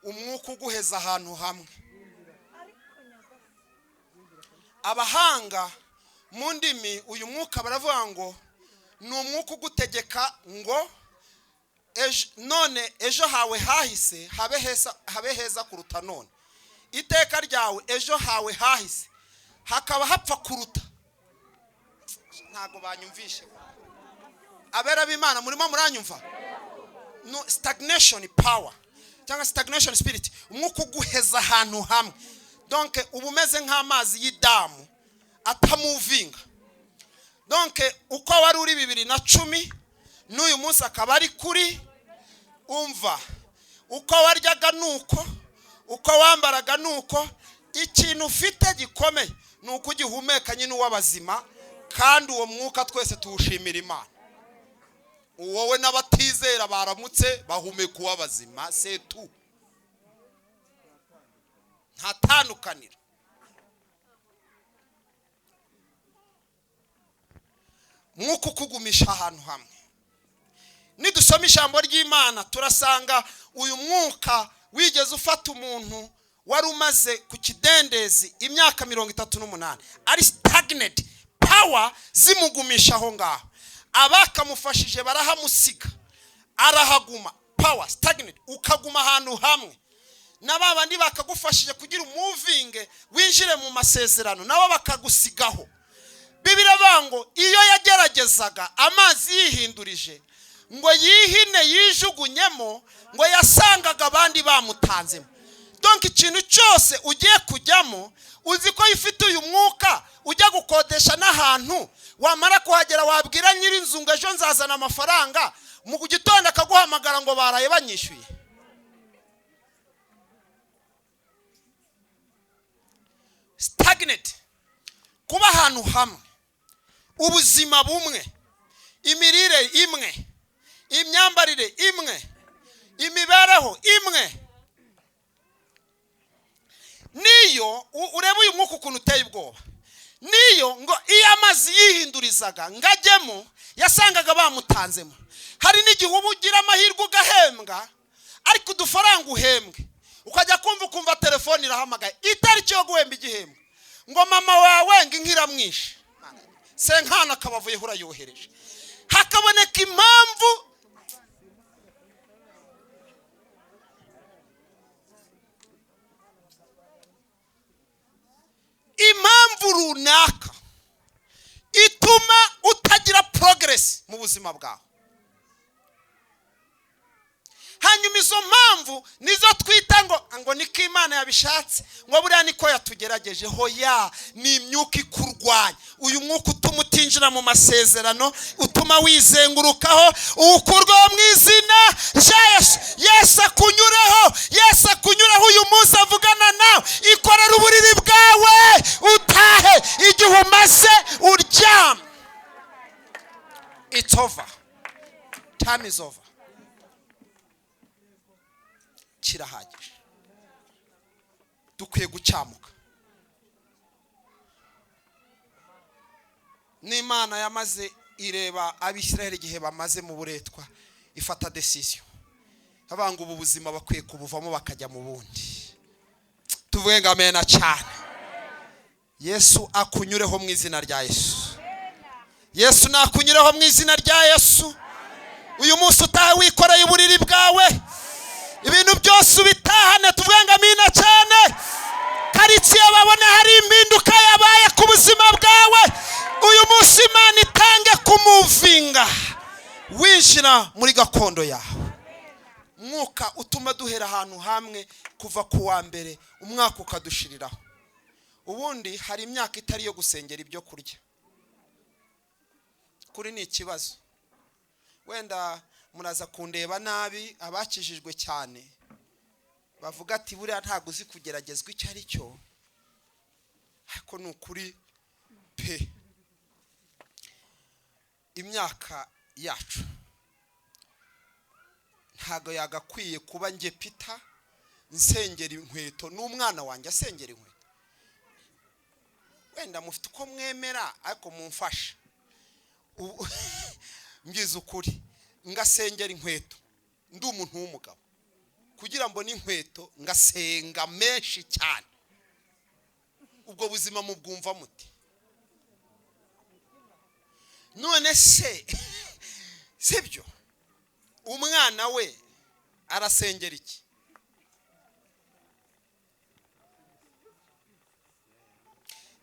umwuka uguheza ahantu hamwe. Abahanga mu ndimi uyu mwuka baravuga ngo ni umwuka ugutegeka ngo none ejo hawe hahise habe heza kuruta none. Iteka ryawe ejo hawe hahise hakaba hapfa kuruta. Ntago banyumvishe. Abera b'Imana murimo muranyumva? No, stagnation power cyangwa stagnation spirit, umwuka uguheza ahantu hamwe. Donc uba umeze nk'amazi y'idamu atamuvinga. Donc uko wari uri 2010 n'uyu munsi akaba ari kuri umva, uko waryaga nuko, uko wambaraga nuko, ikintu ufite gikomeye ni uko ugihumeka nyine uw'abazima, kandi uwo mwuka twese tuwushimira Imana. Wowe n'abatizera baramutse bahumeka uw'abazima, setu, nta tandukaniro. Mwuka ukugumisha ahantu hamwe. Nidusoma ijambo ry'Imana turasanga uyu mwuka wigeze ufata umuntu wari umaze ku kidendezi imyaka 38, ari stagnant, Power zimugumisha aho ngaho. Abakamufashije barahamusiga, arahaguma. Power stagnant, ukaguma ahantu hamwe. Na ba bandi bakagufashije kugira umuvinge winjire mu masezerano, nabo bakagusigaho. Bibiliya ngo iyo yageragezaga amazi yihindurije ngo yihine yijugunyemo, ngo yasangaga abandi bamutanzemo. Donc ikintu cyose ugiye kujyamo, uzi ko iyo ufite uyu mwuka ujya gukodesha n'ahantu, wamara kuhagera wabwira nyir'inzu ngo ejo nzazana amafaranga, mu gitondo akaguhamagara ngo baraye banyishyuye. Stagnant, kuba ahantu hamwe, ubuzima bumwe, imirire imwe, imyambarire imwe, imibereho imwe. Niyo ureba uyu mwuka ukuntu uteye ubwoba, niyo ngo iyo amazi yihindurizaga ngo ajyemo, yasangaga bamutanzemo. Hari n'igihe uba ugira amahirwe ugahembwa, ariko udufaranga uhembwe ukajya kumva ukumva telefone irahamagaye, itariki yo guhemba igihembwe, ngo mama wawe ngo inka iramwishe, senkana akaba avuyeho urayohereje. Hakaboneka impamvu. Impamvu runaka ituma utagira progress mu buzima bwawe. Hanyuma izo mpamvu nizo twita ngo niko Imana yabishatse, ngo buriya niko yatugerageje. Hoya, ni imyuka ikurwanya. Uyu mwuka utuma utinjira mu masezerano, utuma wizengurukaho, ukurwaho mu izina rya Yesu. Yesu akunyureho, Yesu akunyureho uyu munsi avugana nawe. Ikorera uburiri bwawe utahe igihe umaze uryama. It's over, time is over, kirahagije. Dukwiye gucyamuka. N'Imana yamaze ireba Abisiraheli igihe bamaze mu buretwa, ifata decision abanga ubu buzima bakwiye kubuvamo bakajya mu bundi. Tuvuge ngo amena cyane. Yesu akunyureho mu izina rya Yesu. Yesu nakunyureho mu izina rya Yesu. Uyu munsi utahe wikoreye uburiri bwawe, ibintu byose ubitahane. Tuvuge ngo amina cyane. Karitsiye babone hari impinduka yabaye ku buzima bwawe. Uyu munsi Imana itange kumuvinga winjira muri gakondo yawe. Mwuka utuma duhera ahantu hamwe kuva ku wa mbere umwaka ukadushiriraho. Ubundi hari imyaka itari iyo gusengera ibyo kurya, kuri ni ikibazo. Wenda muraza kundeba nabi abakijijwe cyane, bavuga ati buriya ntabwo uzi kugeragezwa icyo ari cyo, ariko ni ukuri pe. Imyaka yacu ntabwo yagakwiye kuba njye Peter nsengera inkweto n'umwana wanjye asengera inkweto. Wenda mufite uko mwemera, ariko mumfashe mbwiza ukuri, ngasengera inkweto ndi umuntu w'umugabo, kugira ngo n'inkweto ngasenga menshi cyane. Ubwo buzima mubwumva muti? None se sibyo, umwana we arasengera iki?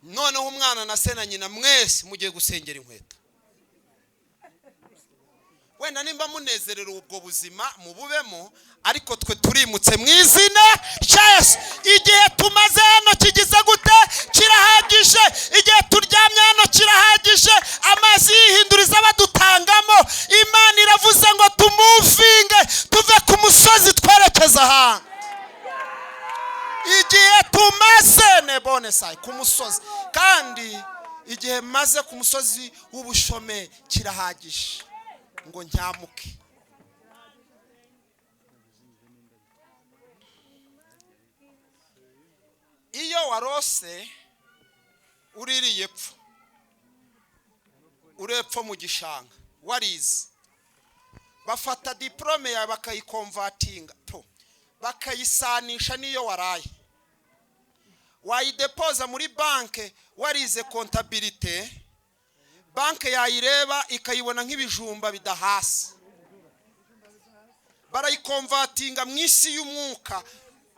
Noneho umwana na se na nyina mwese mugiye gusengera inkweto. Wenda nimba munezerera ubwo buzima mububemo, ariko twe turimutse mu izina rya Yesu. Igihe tumaze hano kigize gute? Kirahagije. Igihe turyamye hano kirahagije. Amazi yihinduriza badutangamo. Imana iravuze ngo tumuvinge tuve ku musozi twerekeza ahandi. Igihe tumaze nebone sai ku musozi, kandi igihe maze ku musozi w'ubushome kirahagije ngo njyamuke. Iyo warose uririye epfo, urepfo mu gishanga warize, bafata diplome yawe bakayikonvatinga, bakayisanisha n'iyo waraye, wayidepoza muri banke warize kontabilite. Banki yayireba ikayibona nk'ibijumba bidahasi. Barayiconvertinga mu isi y'umwuka.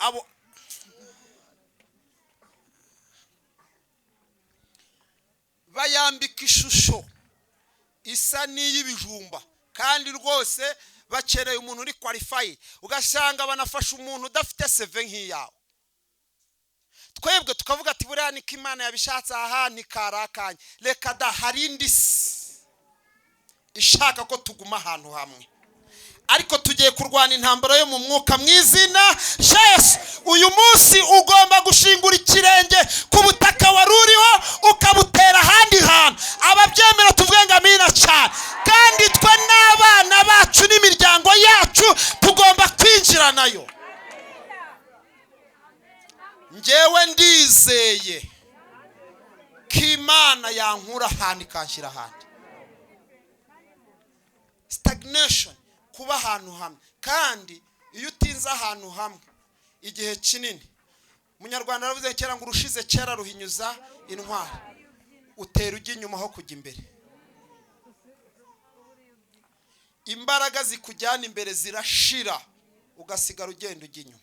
Abo bayambika ishusho isa n'iy'ibijumba, kandi rwose bakereye umuntu uri qualified, ugasanga banafasha umuntu udafite CV nk'iyawe. Twebwe tukavuga ati: "Buriya niko Imana yabishatse, aha nikarakanye." Reka da, hari indi si ishaka ko tuguma ahantu hamwe, ariko tugiye kurwana intambara yo mu mwuka mu izina rya Yesu. Uyu munsi ugomba gushingura ikirenge ku butaka wari uriho, ukabutera ahandi hantu. Ababyemera tuvuge ngo amina cyane. Kandi twe n'abana bacu n'imiryango yacu tugomba kwinjira nayo. Ngewe ndizeye ko Imana yankura ahantu ikanshyira ahandi. Stagnation, kuba ahantu hamwe. Kandi iyo utinze ahantu hamwe igihe kinini, Umunyarwanda aravuze kera ngo: "Urushize kera ruhinyuza intwari." Utera ujya inyuma aho kujya imbere. Imbaraga zikujyana imbere zirashira, ugasigara ugenda ujya inyuma.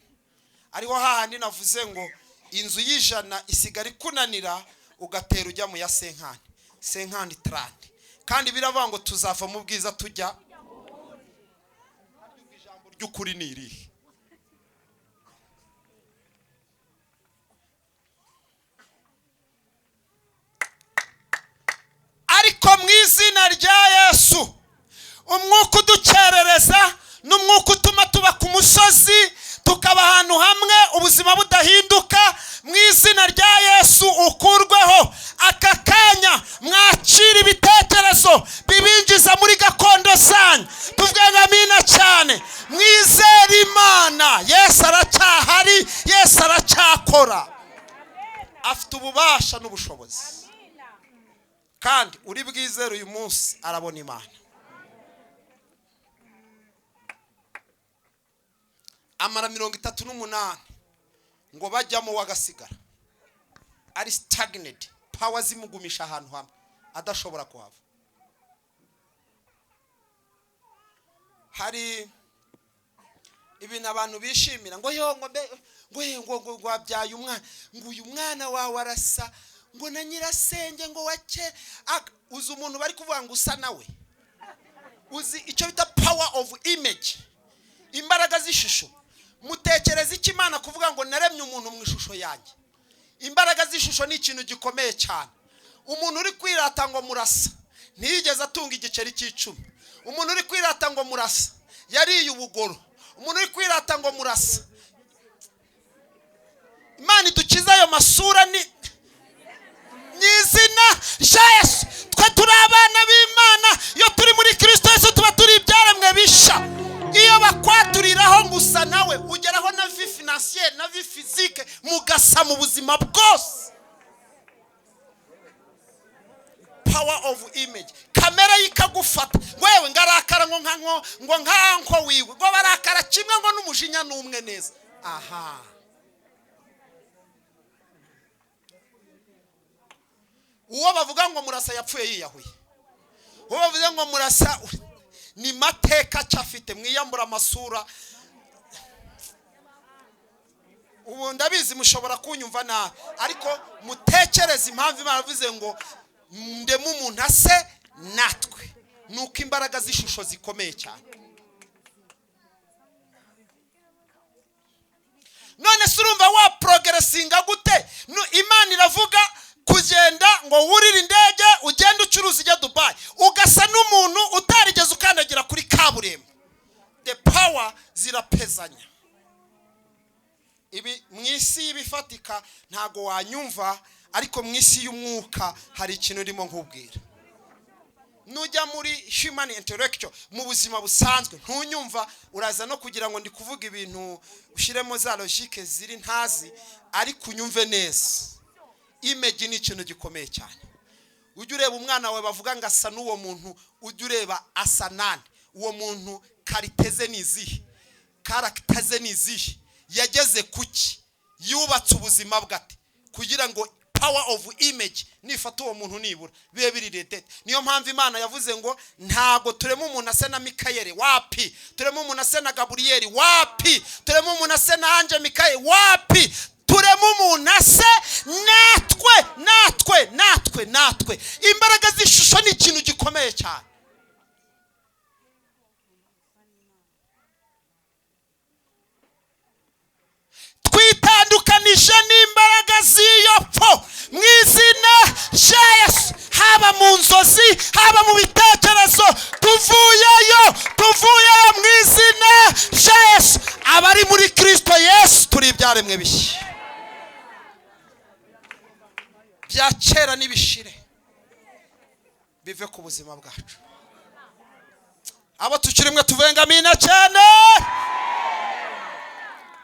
Ariho hahandi navuze ngo inzu y'ijana isigara ikunanira, ugatera ujya mu ya cinquante, 50, 30. Kandi biravuga ngo tuzava mu bwiza tujya. Ijambo ry'ukuri ni irihe? Ariko mu izina rya Yesu, umwuka udukerereza n'umwuka utuma tuba ku musozi, tukaba ahantu hamwe, ubuzima budahinduka, mu izina rya Yesu ukurweho aka kanya. Mwakira ibitekerezo bibinjiza muri gakondo zanyu. Tuvuge ngo amina cyane. Mwizere Imana. Yesu aracyahari, Yesu aracyakora, afite ububasha n'ubushobozi. Kandi uri bwizere uyu munsi arabona Imana. Amara 38 ngo bajyamo, wagasigara ari stagnant, power zimugumisha ahantu hamwe adashobora kuhava. Hari ibintu abantu bishimira ngo yo, ngo mbe, ngo ye, ngo wabyaye umwana, ngo uyu mwana wawe arasa ngo na nyirasenge ngo wake. Uzi umuntu bari kuvuga ngo usa nawe? Uzi icyo bita power of image, imbaraga z'ishusho? Mutekereza icyo Imana kuvuga ngo: "Naremye umuntu mu ishusho yanjye"? Imbaraga z'ishusho ni ikintu gikomeye cyane. Umuntu uri kwirata ngo murasa ntiyigeze atunga igiceri cy'icumi. Umuntu uri kwirata ngo murasa yariye ubugoro. Umuntu uri kwirata ngo murasa, Imana idukize ayo masura ni mu izina rya Yesu. Twe turi abana b'Imana. Iyo turi muri Kirisito Yesu tuba turi ibyaremwe bisha. Iyo bakwaturiraho ngo usa nawe, ugeraho na vie financière na vie physique mugasa mu buzima bwose. Power of image, kamere ye ikagufata. Wewe ngarakara ngo nka ngo nka wiwe, ngo barakara kimwe, ngo n'umujinya n'umwe neza. Aha uwo bavuga ngo murasa yapfuye yiyahuye, uwo bavuze ngo murasa ni mateka afite. Mwiyambura amasura. Ubu ndabizi mushobora kunyumva nabi, ariko mutekereze impamvu Imana yavuze ngo: "Ndeme umuntu ase natwe." Ni uko imbaraga z'ishusho zikomeye cyane. None se urumva wa progressinga gute? Imana iravuga kugenda ngo wurire indege, ugende ucuruza ujya Dubayi, ugasa n'umuntu utarigeze ukandagira kuri kaburimbo. The power zirapezanya. Ibi mu isi y'ibifatika ntago wanyumva, ariko mu isi y'umwuka hari ikintu urimo nkubwira. Nujya muri human intellectual, mu buzima busanzwe, ntunyumva. Uraza no kugira ngo ndi kuvuga ibintu ushyiremo za logique ziri ntazi, ariko unyumve neza. Image ni ikintu gikomeye cyane. Ujya ureba umwana wawe bavuga ngo asa n'uwo muntu, ujya ureba asa nande. Uwo muntu qualité ze ni izihe? Caractère ze ni izihe? Yageze kuki? Yubatse ubuzima bwe ate kugira ngo Power of image nifata uwo muntu, nibura bibe biri related. Niyo mpamvu Imana yavuze ngo ntago turema umuntu ase na Mikayeli, wapi. Turema umuntu ase na Gaburiyeli, wapi. Turema umuntu ase na Ange Mikayeli, wapi. Turema umuntu ase natwe, natwe, natwe, natwe. Imbaraga z'ishusho ni ikintu gikomeye cyane. Twitandukanije n'imbaraga z'iyo pfo mu izina rya Yesu, haba mu nzozi, haba mu bitekerezo. Tuvuyeyo, tuvuyeyo mu izina rya Yesu. Abari muri Kirisito Yesu turi ibyaremwe bishya, bya kera n'ibishire bive ku buzima bwacu. Abo tukirimwe tuvengamina cyane.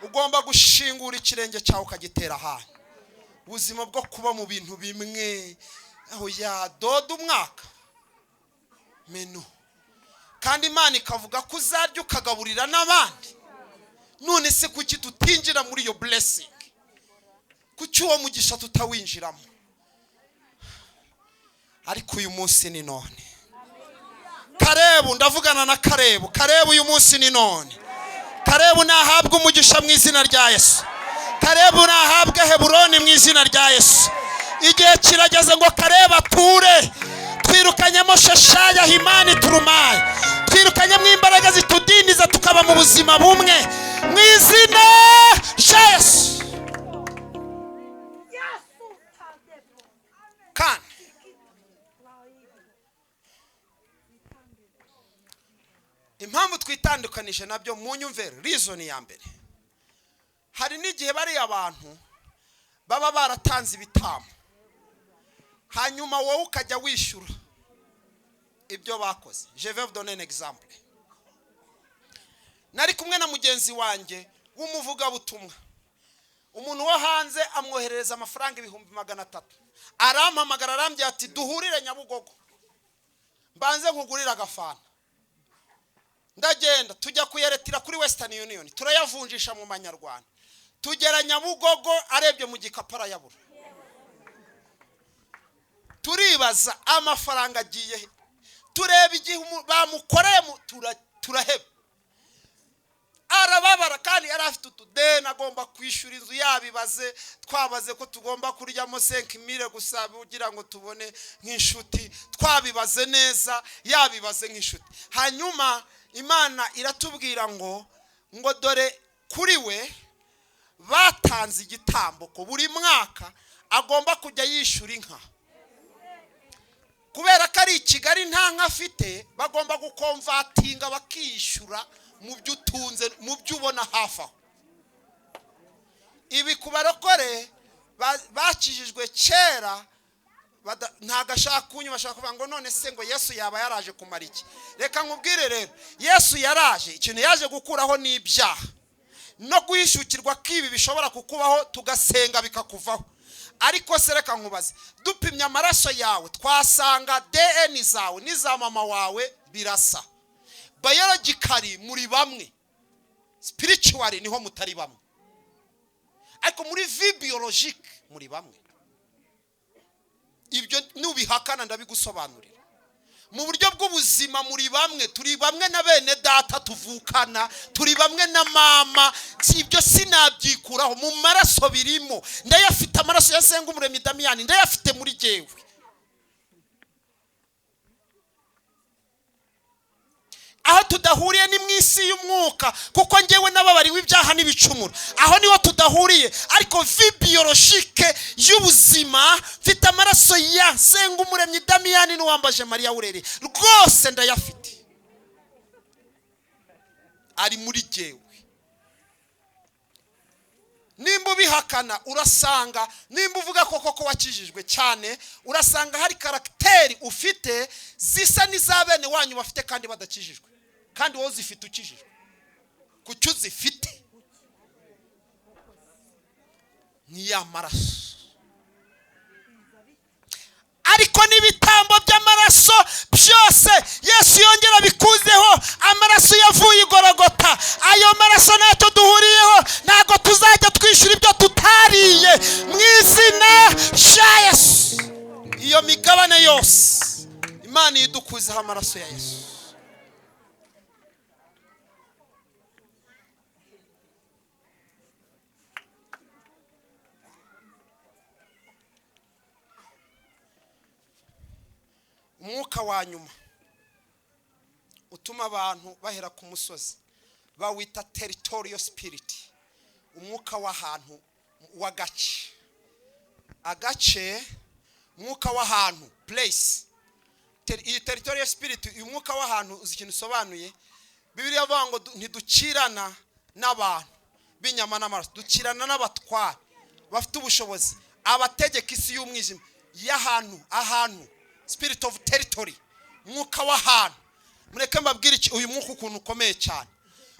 Ugomba gushingura ikirenge cyawe ukagitera ahantu. Ubuzima bwo kuba mu bintu bimwe, aho yadoda umwaka menu, kandi Imana ikavuga ko uzarya ukagaburira n'abandi. None se kuki tutinjira muri iyo blessing? Kuki uwo mugisha tutawinjiramo? Ariko uyu munsi ni none. Karebu, ndavugana na Karebu. Karebu, uyu munsi ni none. Karebu nahabwe umugisha mu izina rya Yesu. Karebu nahabwe Heburoni mu izina rya Yesu. Igihe kirageze ngo Karebu ature. Twirukanyemo Sheshaya, Himani, Turumayi. Twirukanyemo imbaraga zitudindiza tukaba mu buzima bumwe mu izina rya Yesu. Kandi impamvu twitandukanije nabyo, mu nyumvere, reason ya mbere, hari n'igihe bariya abantu baba baratanze ibitambo, hanyuma wowe ukajya wishyura ibyo bakoze. Je vais vous donner un exemple. Nari kumwe na mugenzi wanjye w'umuvugabutumwa, umuntu wo hanze amwoherereza amafaranga 300,000. Arampamagara, arambwira ati duhurire Nyabugogo mbanze nkugurire agafanta. Ndagenda, tujya kuyeretira kuri Western Union, turayavunjisha mu manyarwanda. Tugera Nyabugogo, arebye mu gikapu arayabura. Turibaza amafaranga agiye he? Tureba igihe bamukoreye, turaheba. Arababara, kandi yari afite utudeni agomba kwishyura inzu, yabibaze. Twabaze ko tugomba kuryamo 5 mille gusa kugira ngo tubone nk'inshuti. Twabibaze neza, yabibaze nk'inshuti. Hanyuma Imana iratubwira ngo dore kuri we batanze igitambo ko buri mwaka agomba kujya yishyura inka. Kubera ko ari i Kigali nta nka afite, bagomba gukomvatinga bakishyura mu byo utunze, mu byo ubona hafi aho. Ibi ku barokore bakijijwe kera, ntabwo ashaka kunywa, bashaka kuvuga ngo none se ngo Yesu yaba yaraje kumara iki? Reka nkubwire rero, Yesu yaraje, ikintu yaje gukuraho ni ibyaha no guhishukirwa ko ibi bishobora kukubaho, tugasenga bikakuvaho. Ariko se reka nkubaze, dupimye amaraso yawe twasanga DNA zawe n'iza mama wawe birasa. Biologically muri bamwe, spiritually niho mutari bamwe, ariko muri vie biologique muri bamwe. Ibyo nubihakana ndabigusobanurira. Mu buryo bw'ubuzima muri bamwe, turi bamwe na bene data tuvukana, turi bamwe na mama. Si ibyo sinabyikuraho, mu maraso birimo, ndayafite. Amaraso ya Sengumuremyi Damiyani ndayafite muri jyewe. Aho tudahuriye ni mu isi y'umwuka, kuko njyewe n'ababariwe ibyaha n'ibicumuro, aho niho tudahuriye. Ariko vie biologique y'ubuzima, mfite amaraso ya Sengumuremyi Damiyani n'uwambaje Mariya Wurere, rwose ndayafite, ari muri jyewe. Nimba ubihakana urasanga, nimba uvuga ko koko wakijijwe cyane, urasanga hari caractère ufite zisa n'iza bene wanyu bafite kandi badakijijwe, kandi wowe uzifite ukijijwe. Kuki uzifite? Ni ya maraso. Ariko n'ibitambo by'amaraso byose Yesu yongera bikuzeho. Amaraso yavuye i Gorogota, ayo maraso ntacyo duhuriyeho. Ntabwo tuzajya twishyura ibyo tutariye mu izina rya Dusubizeho amaraso ya Yesu. Umwuka wa nyuma utuma abantu bahera ku musozi bawita territorial spirit, umwuka w'ahantu, w'agace, agace, umwuka w'ahantu, place. Iyi territorial spirit, uyu mwuka w'ahantu, uzi ikintu usobanuye? Bibiliya ivuga ngo ntidukirana n'abantu b'inyama n'amaraso, dukirana n'abatware bafite ubushobozi, abategeka isi y'umwijima y'ahantu, ahantu, spirit of territory, umwuka w'ahantu. Mureke mbabwire iki, uyu mwuka ukuntu ukomeye cyane.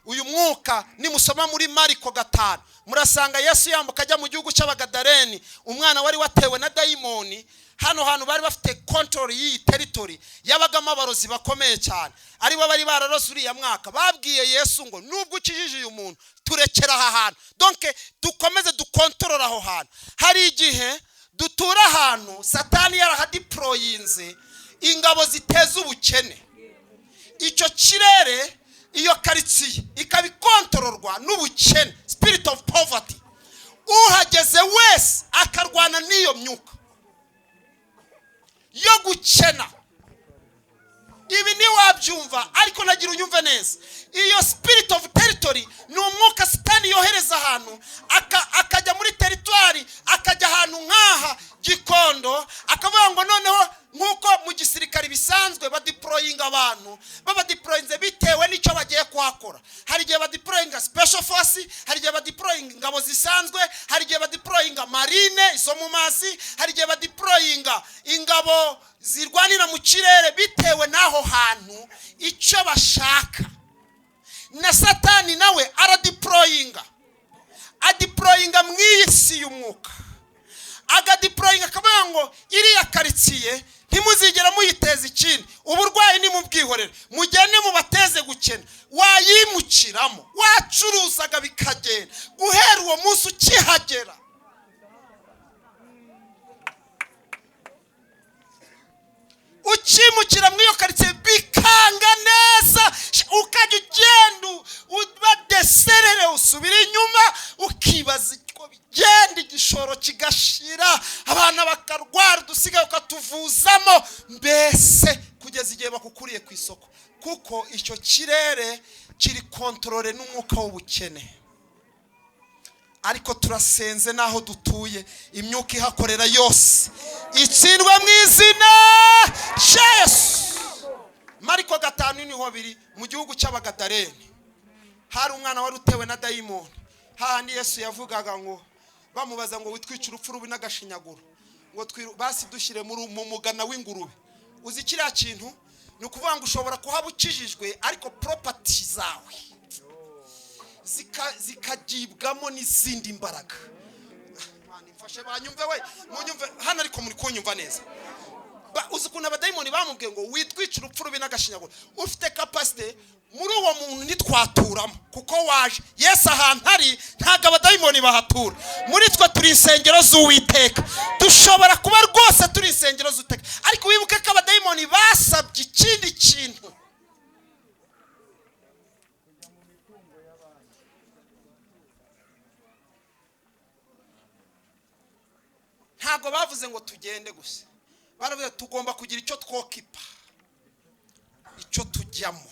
Uyu mwuka nimusoma muri Mariko 5, murasanga Yesu yambuka ajya mu gihugu cy'Abagadareni, umwana wari watewe na dayimoni. Hano hantu bari bafite control y'iyi territory, yabagamo abarozi bakomeye cyane, aribo bari bararoze uriya mwaka. Babwiye Yesu ngo nubwo ukijije uyu muntu, turekera aha hantu, donc dukomeze dukontorora aho hantu. Hari igihe dutura ahantu Satani yarahadiployinze ingabo ziteza ubukene, icyo kirere, iyo karitsiye ikaba ikontororwa n'ubukene, spirit of poverty. Uhageze wese akarwana n'iyo myuka yo gukena. Ibi ntiwabyumva, ariko nagira unyumve neza. Iyo spirit of territory ni umwuka Satani yohereza ahantu, akajya muri territoire, akajya ahantu nk'aha Gikondo, akavuga ngo noneho nk'uko mu gisirikare bisanzwe badiployinga abantu, babadiployinze bitewe n'icyo bagiye kuhakora. Hari igihe badiployinga special force, hari igihe badiployinga ingabo zisanzwe, hari igihe badiployinga marine zo mu mazi, hari igihe badiployinga ingabo zirwanira mu kirere, bitewe n'aho hantu icyo bashaka. Na Satani nawe aradiployinga, adiployinga mu iyi si y'umwuka, agadiployinga akavuga ngo iriya karitsiye ntimuzigera muyiteza ikindi, uburwayi nimubwihorere, mugende mubateze gukena. Wayimukiramo, wacuruzaga bikagenda, guhera uwo munsi ukihagera ukimukira muri iyo karitsiye bikanga neza, ukajya ugenda ubadeserere, usubira inyuma ukibaza uko bigenda, igishoro kigashira, abana bakarwara, udusigaye ukatuvuzamo, mbese kugeza igihe bakukuriye ku isoko, kuko icyo kirere kiri contrôlé n'umwuka w'ubukene. Ariko turasenze, n'aho dutuye imyuka ihakorera yose itsindwe mu izina rya Yesu. Mariko 5 niho biri. Mu gihugu cy'Abagadareni hari umwana wari utewe na dayimoni, hahandi Yesu yavugaga ngo bamubaza ngo witwice urupfu rubi n'agashinyaguro, ngo basi dushyire mu mugana w'ingurube. Uzi kiriya kintu? Ni ukuvuga ngo ushobora kuhaba ukijijwe, ariko property zawe zikagibwamo n'izindi mbaraga. Imana imfashe banyumve we, munyumve hano, ariko muri kunyumva neza? Uzi ukuntu abadayimoni bamubwiye ngo witwice urupfu rubi n'agashinyaguro, ufite capacité muri uwo muntu ntitwaturamo kuko waje. Yesu ahantu ari ntabwo abadayimoni bahatura. Muri twe turi insengero z'Uwiteka, dushobora kuba rwose turi insengero z'Uwiteka, ariko wibuke ko abadayimoni basabye ikindi kintu. Ntabwo bavuze ngo tugende gusa, baravuze tugomba kugira icyo twokipa, icyo tujyamo,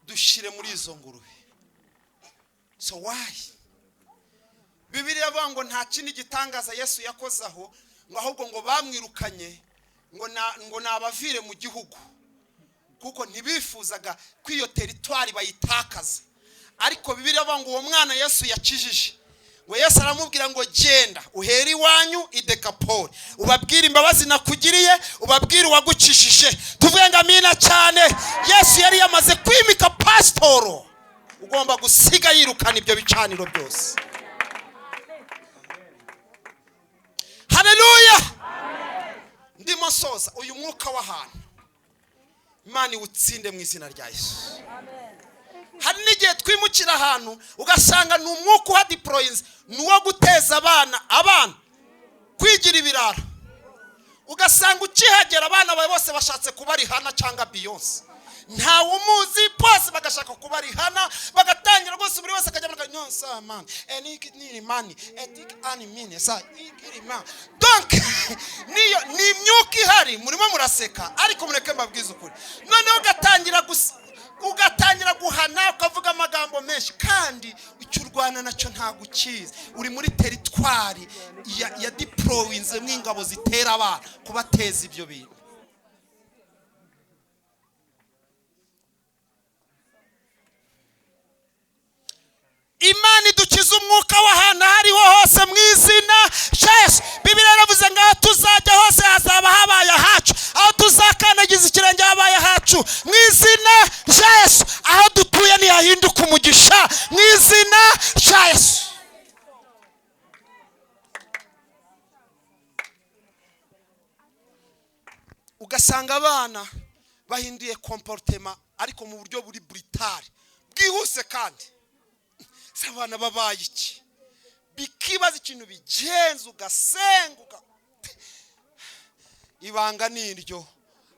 dushyire muri izo ngurube. So why? Bibiliya avuga ngo nta kindi gitangaza Yesu yakoze aho, ngo ahubwo ngo bamwirukanye ngo nabavire mu gihugu, kuko ntibifuzaga ko iyo territoire bayitakaza. Ariko Bibiliya avuga ngo uwo mwana Yesu yakijije, ngo Yesu aramubwira ngo genda uhere iwanyu i Dekapoli, ubabwire imbabazi nakugiriye, ubabwire uwagukijije. Tuvuge ngo amina cyane. Yesu yari yamaze kwimika pasitoro ugomba gusiga yirukana ibyo bicaniro byose. Haleluya! Ndimo nsoza. Uyu mwuka w'ahantu, Imana iwutsinde mu izina rya Yesu. Hari n'igihe twimukira ahantu ugasanga ni umwuka uhadiployinze, ni uwo guteza abana kwigira ibirara. Ugasanga ukihagera abana bawe bose bashatse kuba Rihanna cyangwa Beyonce, ntawe umuzi, bose bagashaka kuba Rihanna, bagatangira rwose, buri wese akajya avuga no sa man eniki ni mani etiki ani mine sa ikirima. Donc niyo ni imyuka ihari. Murimo muraseka, ariko mureke mbabwize ukuri. Noneho ugatangira gusa, ugatangira guhana, ukavuga amagambo menshi, kandi icyo urwana nacyo ntabwo ukizi. Uri muri territoire ya deployinzemo ingabo zitera abana, kubateza ibyo bintu. Imana idukiza umwuka w'ahantu aho ariho hose mu izina rya Yesu. Bibiliya yaravuze ngo aho tuzajya hose hazaba habaye ahacu, aho tuzakandagiza ikirenge habaye ahacu mu izina rya Yesu. Aho dutuye ntihahinduka umugisha mu izina rya Yesu. Ugasanga abana bahinduye comportement, ariko mu buryo buri brutal, bwihuse. Kandi se abana babaye iki? Bikibaza ikintu bigenza, ugasenga. Ibanga ni iryo: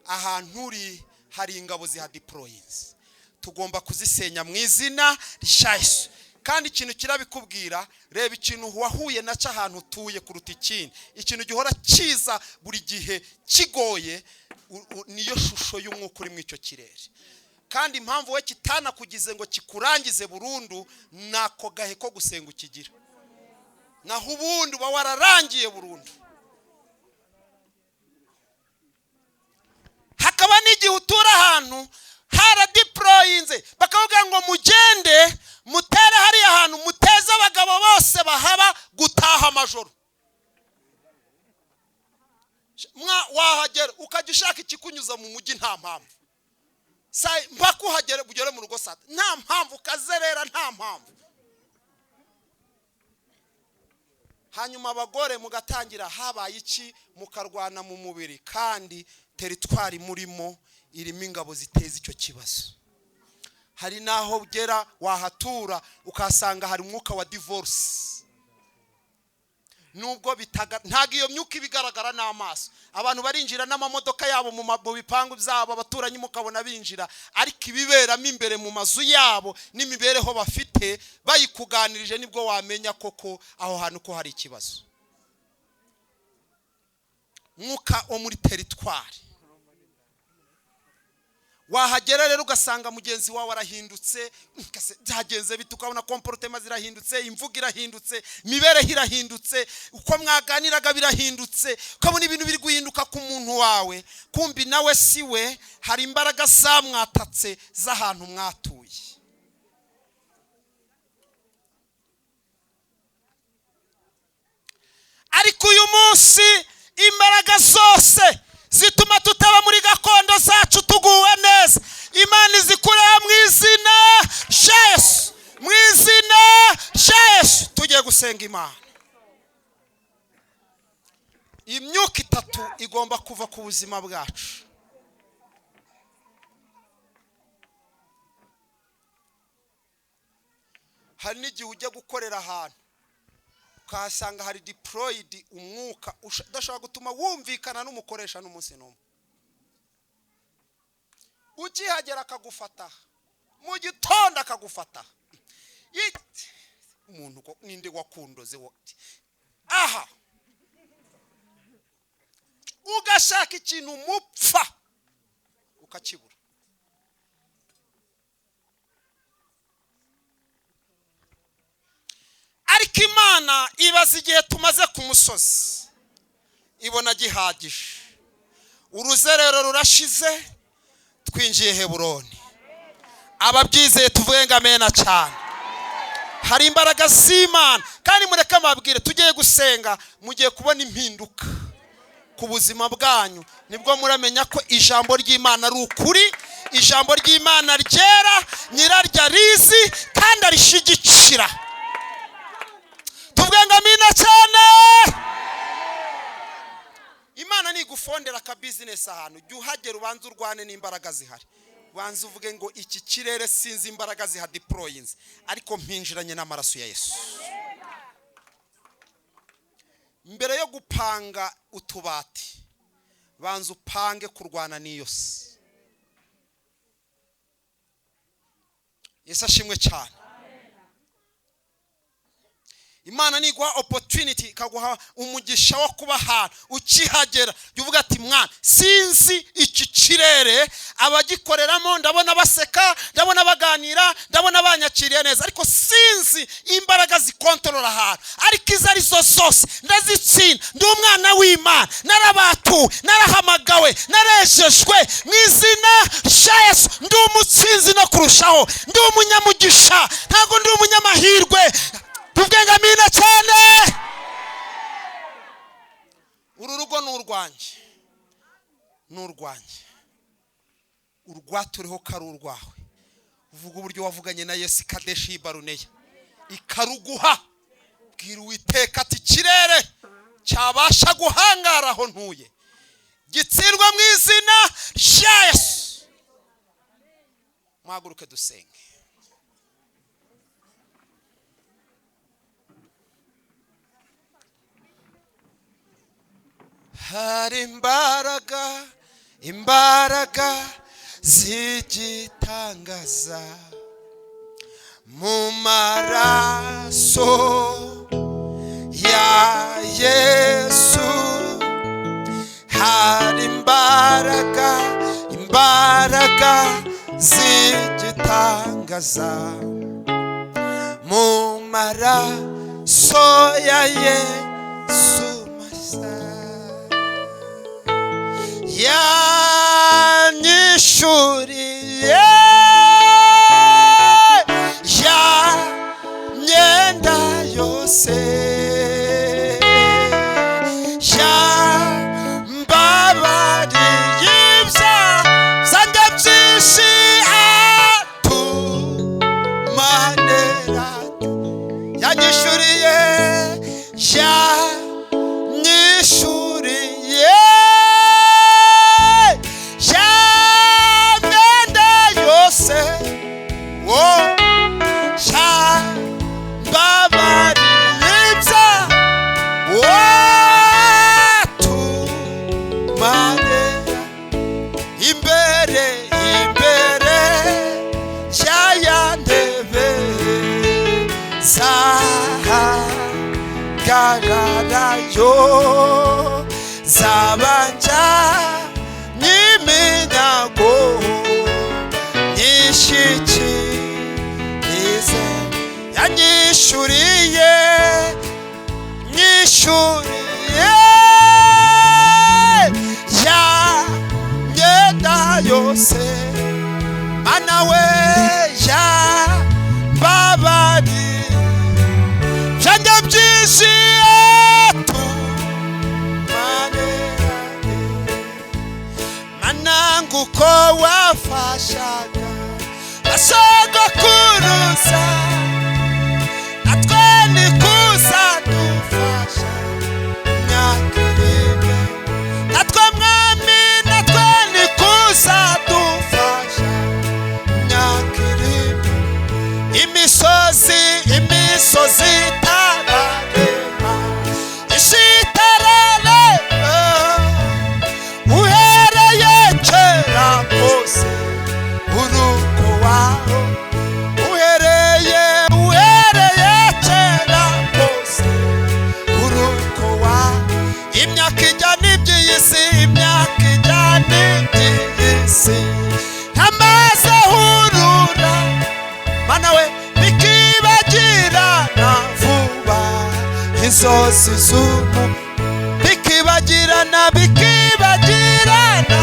ahantu uri hari ingabo zihadeployinze, tugomba kuzisenya mu izina rya Yesu. Kandi ikintu kirabikubwira, reba ikintu wahuye nacyo ahantu utuye kuruta ikindi. Ikintu gihora kiza buri gihe kigoye, niyo shusho y'umwuka uri muri icyo kirere. Kandi impamvu we kitanakugize ngo kikurangize burundu, nako gahe ko gusenga ukigira, naho ubundi uba wararangiye burundu. Hakaba n'igihe utura ahantu haradeployinze, bakavuga ngo mugende mutere hariya hantu, muteze abagabo bose bahaba gutaha amajoro. Wahagera ukajya ushaka ikikunyuza mu mujyi, nta mpamvu, mpaka uhagere ugere mu rugo saa, nta mpamvu, ukazerera nta mpamvu. Hanyuma abagore mugatangira habaye iki, mukarwana mu mubiri, kandi territoire murimo irimo ingabo ziteza icyo kibazo. Hari n'aho ugera wahatura ukahasanga hari umwuka wa divorce, nubwo ntabwo iyo myuka iba igaragara n'amaso. Abantu barinjira n'amamodoka yabo mu bipangu byabo, abaturanyi mukabona binjira, ariko ibiberamo imbere mu mazu yabo n'imibereho bafite, bayikuganirije nibwo wamenya koko aho hantu ko hari ikibazo. Mwuka wo muri territoire. Wahagera rero ugasanga mugenzi wawe arahindutse, byagenze bite? Ukabona comportement zirahindutse, imvugo irahindutse, imibereho irahindutse, uko mwaganiraga birahindutse, ukabona ibintu biri guhinduka ku muntu wawe. Kumbi nawe si we, hari imbaraga zamwatatse z'ahantu mwatuye. Ariko uyu munsi imbaraga zose zituma tutaba muri gakondo zacu tuguwe neza, Imana izikureho mu izina rya Yesu, mu izina rya Yesu. Tugiye gusenga Imana. Imyuka itatu igomba kuva ku buzima bwacu. Hari n'igihe ujya gukorera ahantu ukahasanga hari deployed umwuka udashobora gutuma wumvikana n'umukoresha n'umunsi n'umwe. Ukihagera akagufata mu gitondo, akagufata umuntu ninde wakundoze aha, ugashaka ikintu mupfa ukakibura. Ariko Imana ibaza igihe tumaze ku musozi, ibona gihagije, uruzerero rurashize, twinjiye Heburoni. Ababyizeye tuvuge ngo amena cyane. Hari imbaraga z'Imana. Kandi mureke mbabwire, tugiye gusenga, mugiye kubona impinduka ku buzima bwanyu. Nibwo muramenya ko ijambo ry'Imana ari ukuri, ijambo ry'Imana ryera, nyiraryo arizi kandi arishigikira. Tuvuge ngo amina cyane. Imana nigufondera aka business ahantu, jya uhagera ubanze urwane n'imbaraga zihari, banza uvuge ngo iki kirere sinzi imbaraga zihadeployinze, ariko mpinjiranye n'amaraso ya Yesu. Mbere yo gupanga utubati, Banza upange kurwana n'iyo si. Yesu ashimwe cyane. Imana niguha opportunity, ikaguha umugisha wo kuba ahantu, ukihagera jya uvuga ati mwana, sinzi iki kirere abagikoreramo, ndabona baseka, ndabona baganira, ndabona banyakiriye neza, ariko sinzi imbaraga zikontorora ahantu, ariko izo arizo zose ndazitsinda. Ndi umwana w'Imana, narabatuwe, narahamagawe, narejejwe mu izina rya Yesu. Ndi umutsinzi no kurushaho, ndi umunyamugisha, ntabwo ndi umunyamahirwe. Tuvuge ngo amina cyane. Uru rugo ni urwanjye, ni urwanjye. Urwaturiho ko ari urwawe. Uvuga uburyo wavuganye na Yesu i Kadeshi Baruneya, ikaruguha. Bwira Uwiteka ati ikirere cyabasha guhangara aho ntuye gitsindwa mu izina rya Yesu. Muhaguruke dusenge. Hari imbaraga, imbaraga z'igitangaza mu maraso ya Yesu. Hari imbaraga, imbaraga z'igitangaza mu maraso ya Yesu. Yanyishuriye ya myenda yose, yambabariye ibyaha byanjye byinshi, atumanera. Yanyishuriye, yanyishuriye imbere, imbere ya ntebe zahagararayo, zabanja n'iminyago nyishyikirize. Yanyishuriye, nyishuriye ya myenda yose, mana we yambabariye byanjye byinshi, atumanirane. Mana nguko wafashaga basogokuruza, natwe nikuzadufasha imyaka irindwi. Natwe mwami, natwe nikuzadufasha imyaka irindwi. Imisozi, imisozi itararema, isi itararema, uhereye kera kose uruko waho, uhereye, uhereye kera kose uruko waho. Imyaka ijya n'iby'iyi si, imyaka ijya n'iby'iyi si, nk'amazi ahurura, mana we, bikibagirana vuba inzozi z'umu, bikibagirana, bikibagirana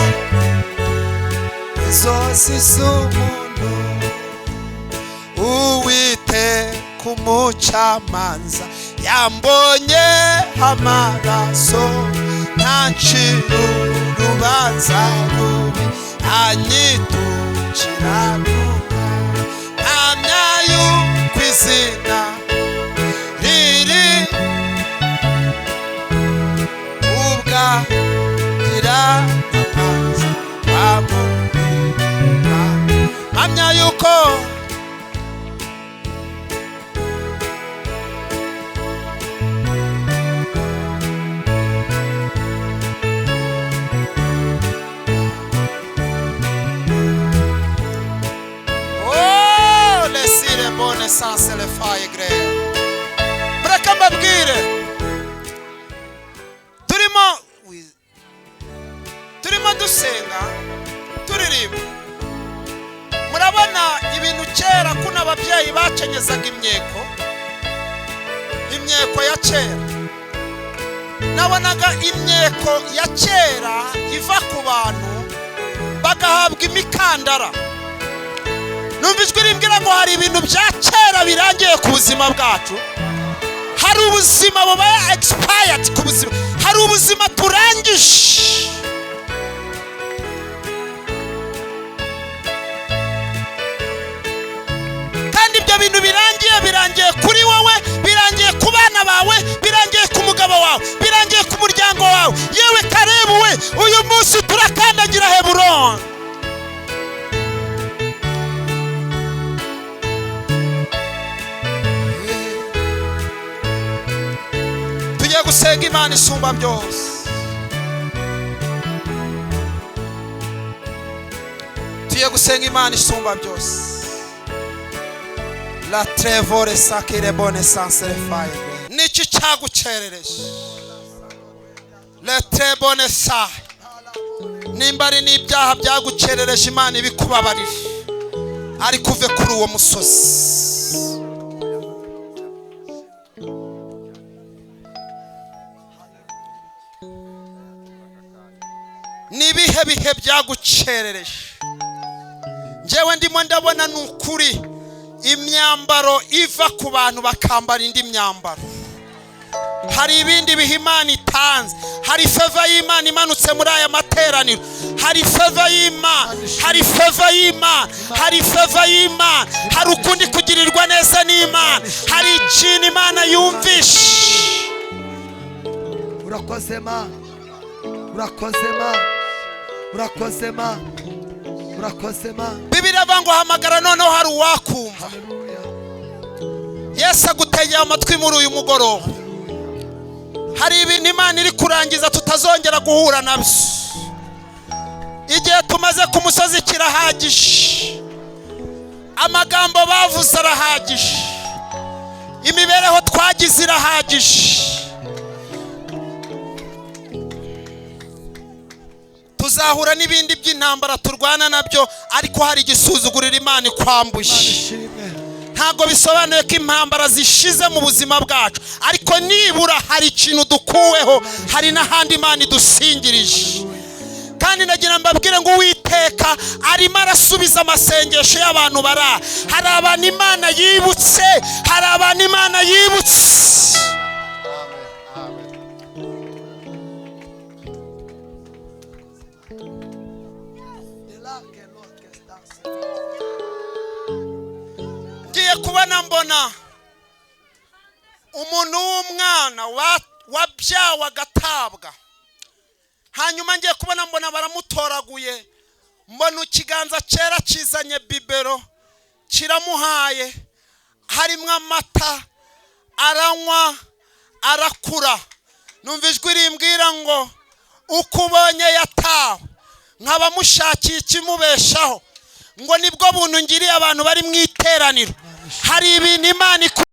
inzozi z'umuntu. Uwiteka umucamanza yambonye amaraso, ntancira urubanza rubi, anyitukiranuka. Mpamya yuko izina riri ubwagira amazi amubika. Mpamya yuko bonne sens le faye gre. Mureke mbabwire, turimo dusenga, turirimba. Murabona ibintu kera kuno ababyeyi bakenyezaga imyeko, imyeko ya kera. Nabonaga imyeko ya kera iva ku bantu bagahabwa imikandara. Numva ijwi rimbwira ngo hari ibintu bya kera birangiye ku buzima bwacu, hari ubuzima bubaye expired ku buzima, hari ubuzima turangije. Kandi ibyo bintu birangiye, birangiye kuri wowe, birangiye ku bana bawe, birangiye ku mugabo wawe, birangiye ku muryango wawe. Yewe Karebu we, uyu munsi turakandagira Heburoni. Tugiye gusenga Imana isumba byose. Tugiye gusenga Imana isumba byose. La trevore sacre bonne sans le faille. Niki cyagukerereje? Le très bonne sa. Nimba ari n'ibyaha byagukerereje, Imana ibikubabarire, ariko uve kuri uwo musozi. Nibihe bihe byagukerereje? Njyewe ndimo ndabona ni ukuri imyambaro iva ku bantu bakambara indi myambaro. Hari ibindi bihe Imana itanze, hari favor y'Imana imanutse muri aya materaniro, hari favor y'Imana, hari favor y'Imana, hari favor y'Imana, hari ukundi kugirirwa neza n'Imana, hari ikintu Imana yumvishe. Urakoze ma, urakoze ma, urakoze ma, urakoze ma. Bibiliya ivuga ngo hamagara noneho hari uwakumva. Haleluya. Yesu agutegeye amatwi muri uyu mugoroba. Hari ibintu Imana iri kurangiza tutazongera guhura nabyo. Igihe tumaze ku musozi kirahagije, amagambo bavuze arahagije, imibereho twagize irahagije. Tuzahura n'ibindi by'intambara turwana nabyo, ariko hari igisuzuguriro Imana ikwambuye. Imana ishimwe. Ntabwo bisobanuye ko intambara zishize mu buzima bwacu, ariko nibura hari ikintu dukuweho, hari n'ahandi Imana idusingirije. Kandi nagira mbabwire ngo Uwiteka arimo arasubiza amasengesho y'abantu bara. Hari abantu Imana yibutse, hari abantu Imana yibutse. Ngiye kubona mbona umuntu w'umwana wabyawe agatabwa, hanyuma ngiye kubona mbona baramutoraguye, mbona ikiganza cyera kizanye bibero kiramuhaye, harimo amata, aranywa, arakura. Numva ijwi rimbwira ngo uko ubonye yatawe nkaba mushakiye ikimubeshaho, ngo nibwo buntu ngiriye abantu bari mu iteraniro. Hari ibintu Imana ikora.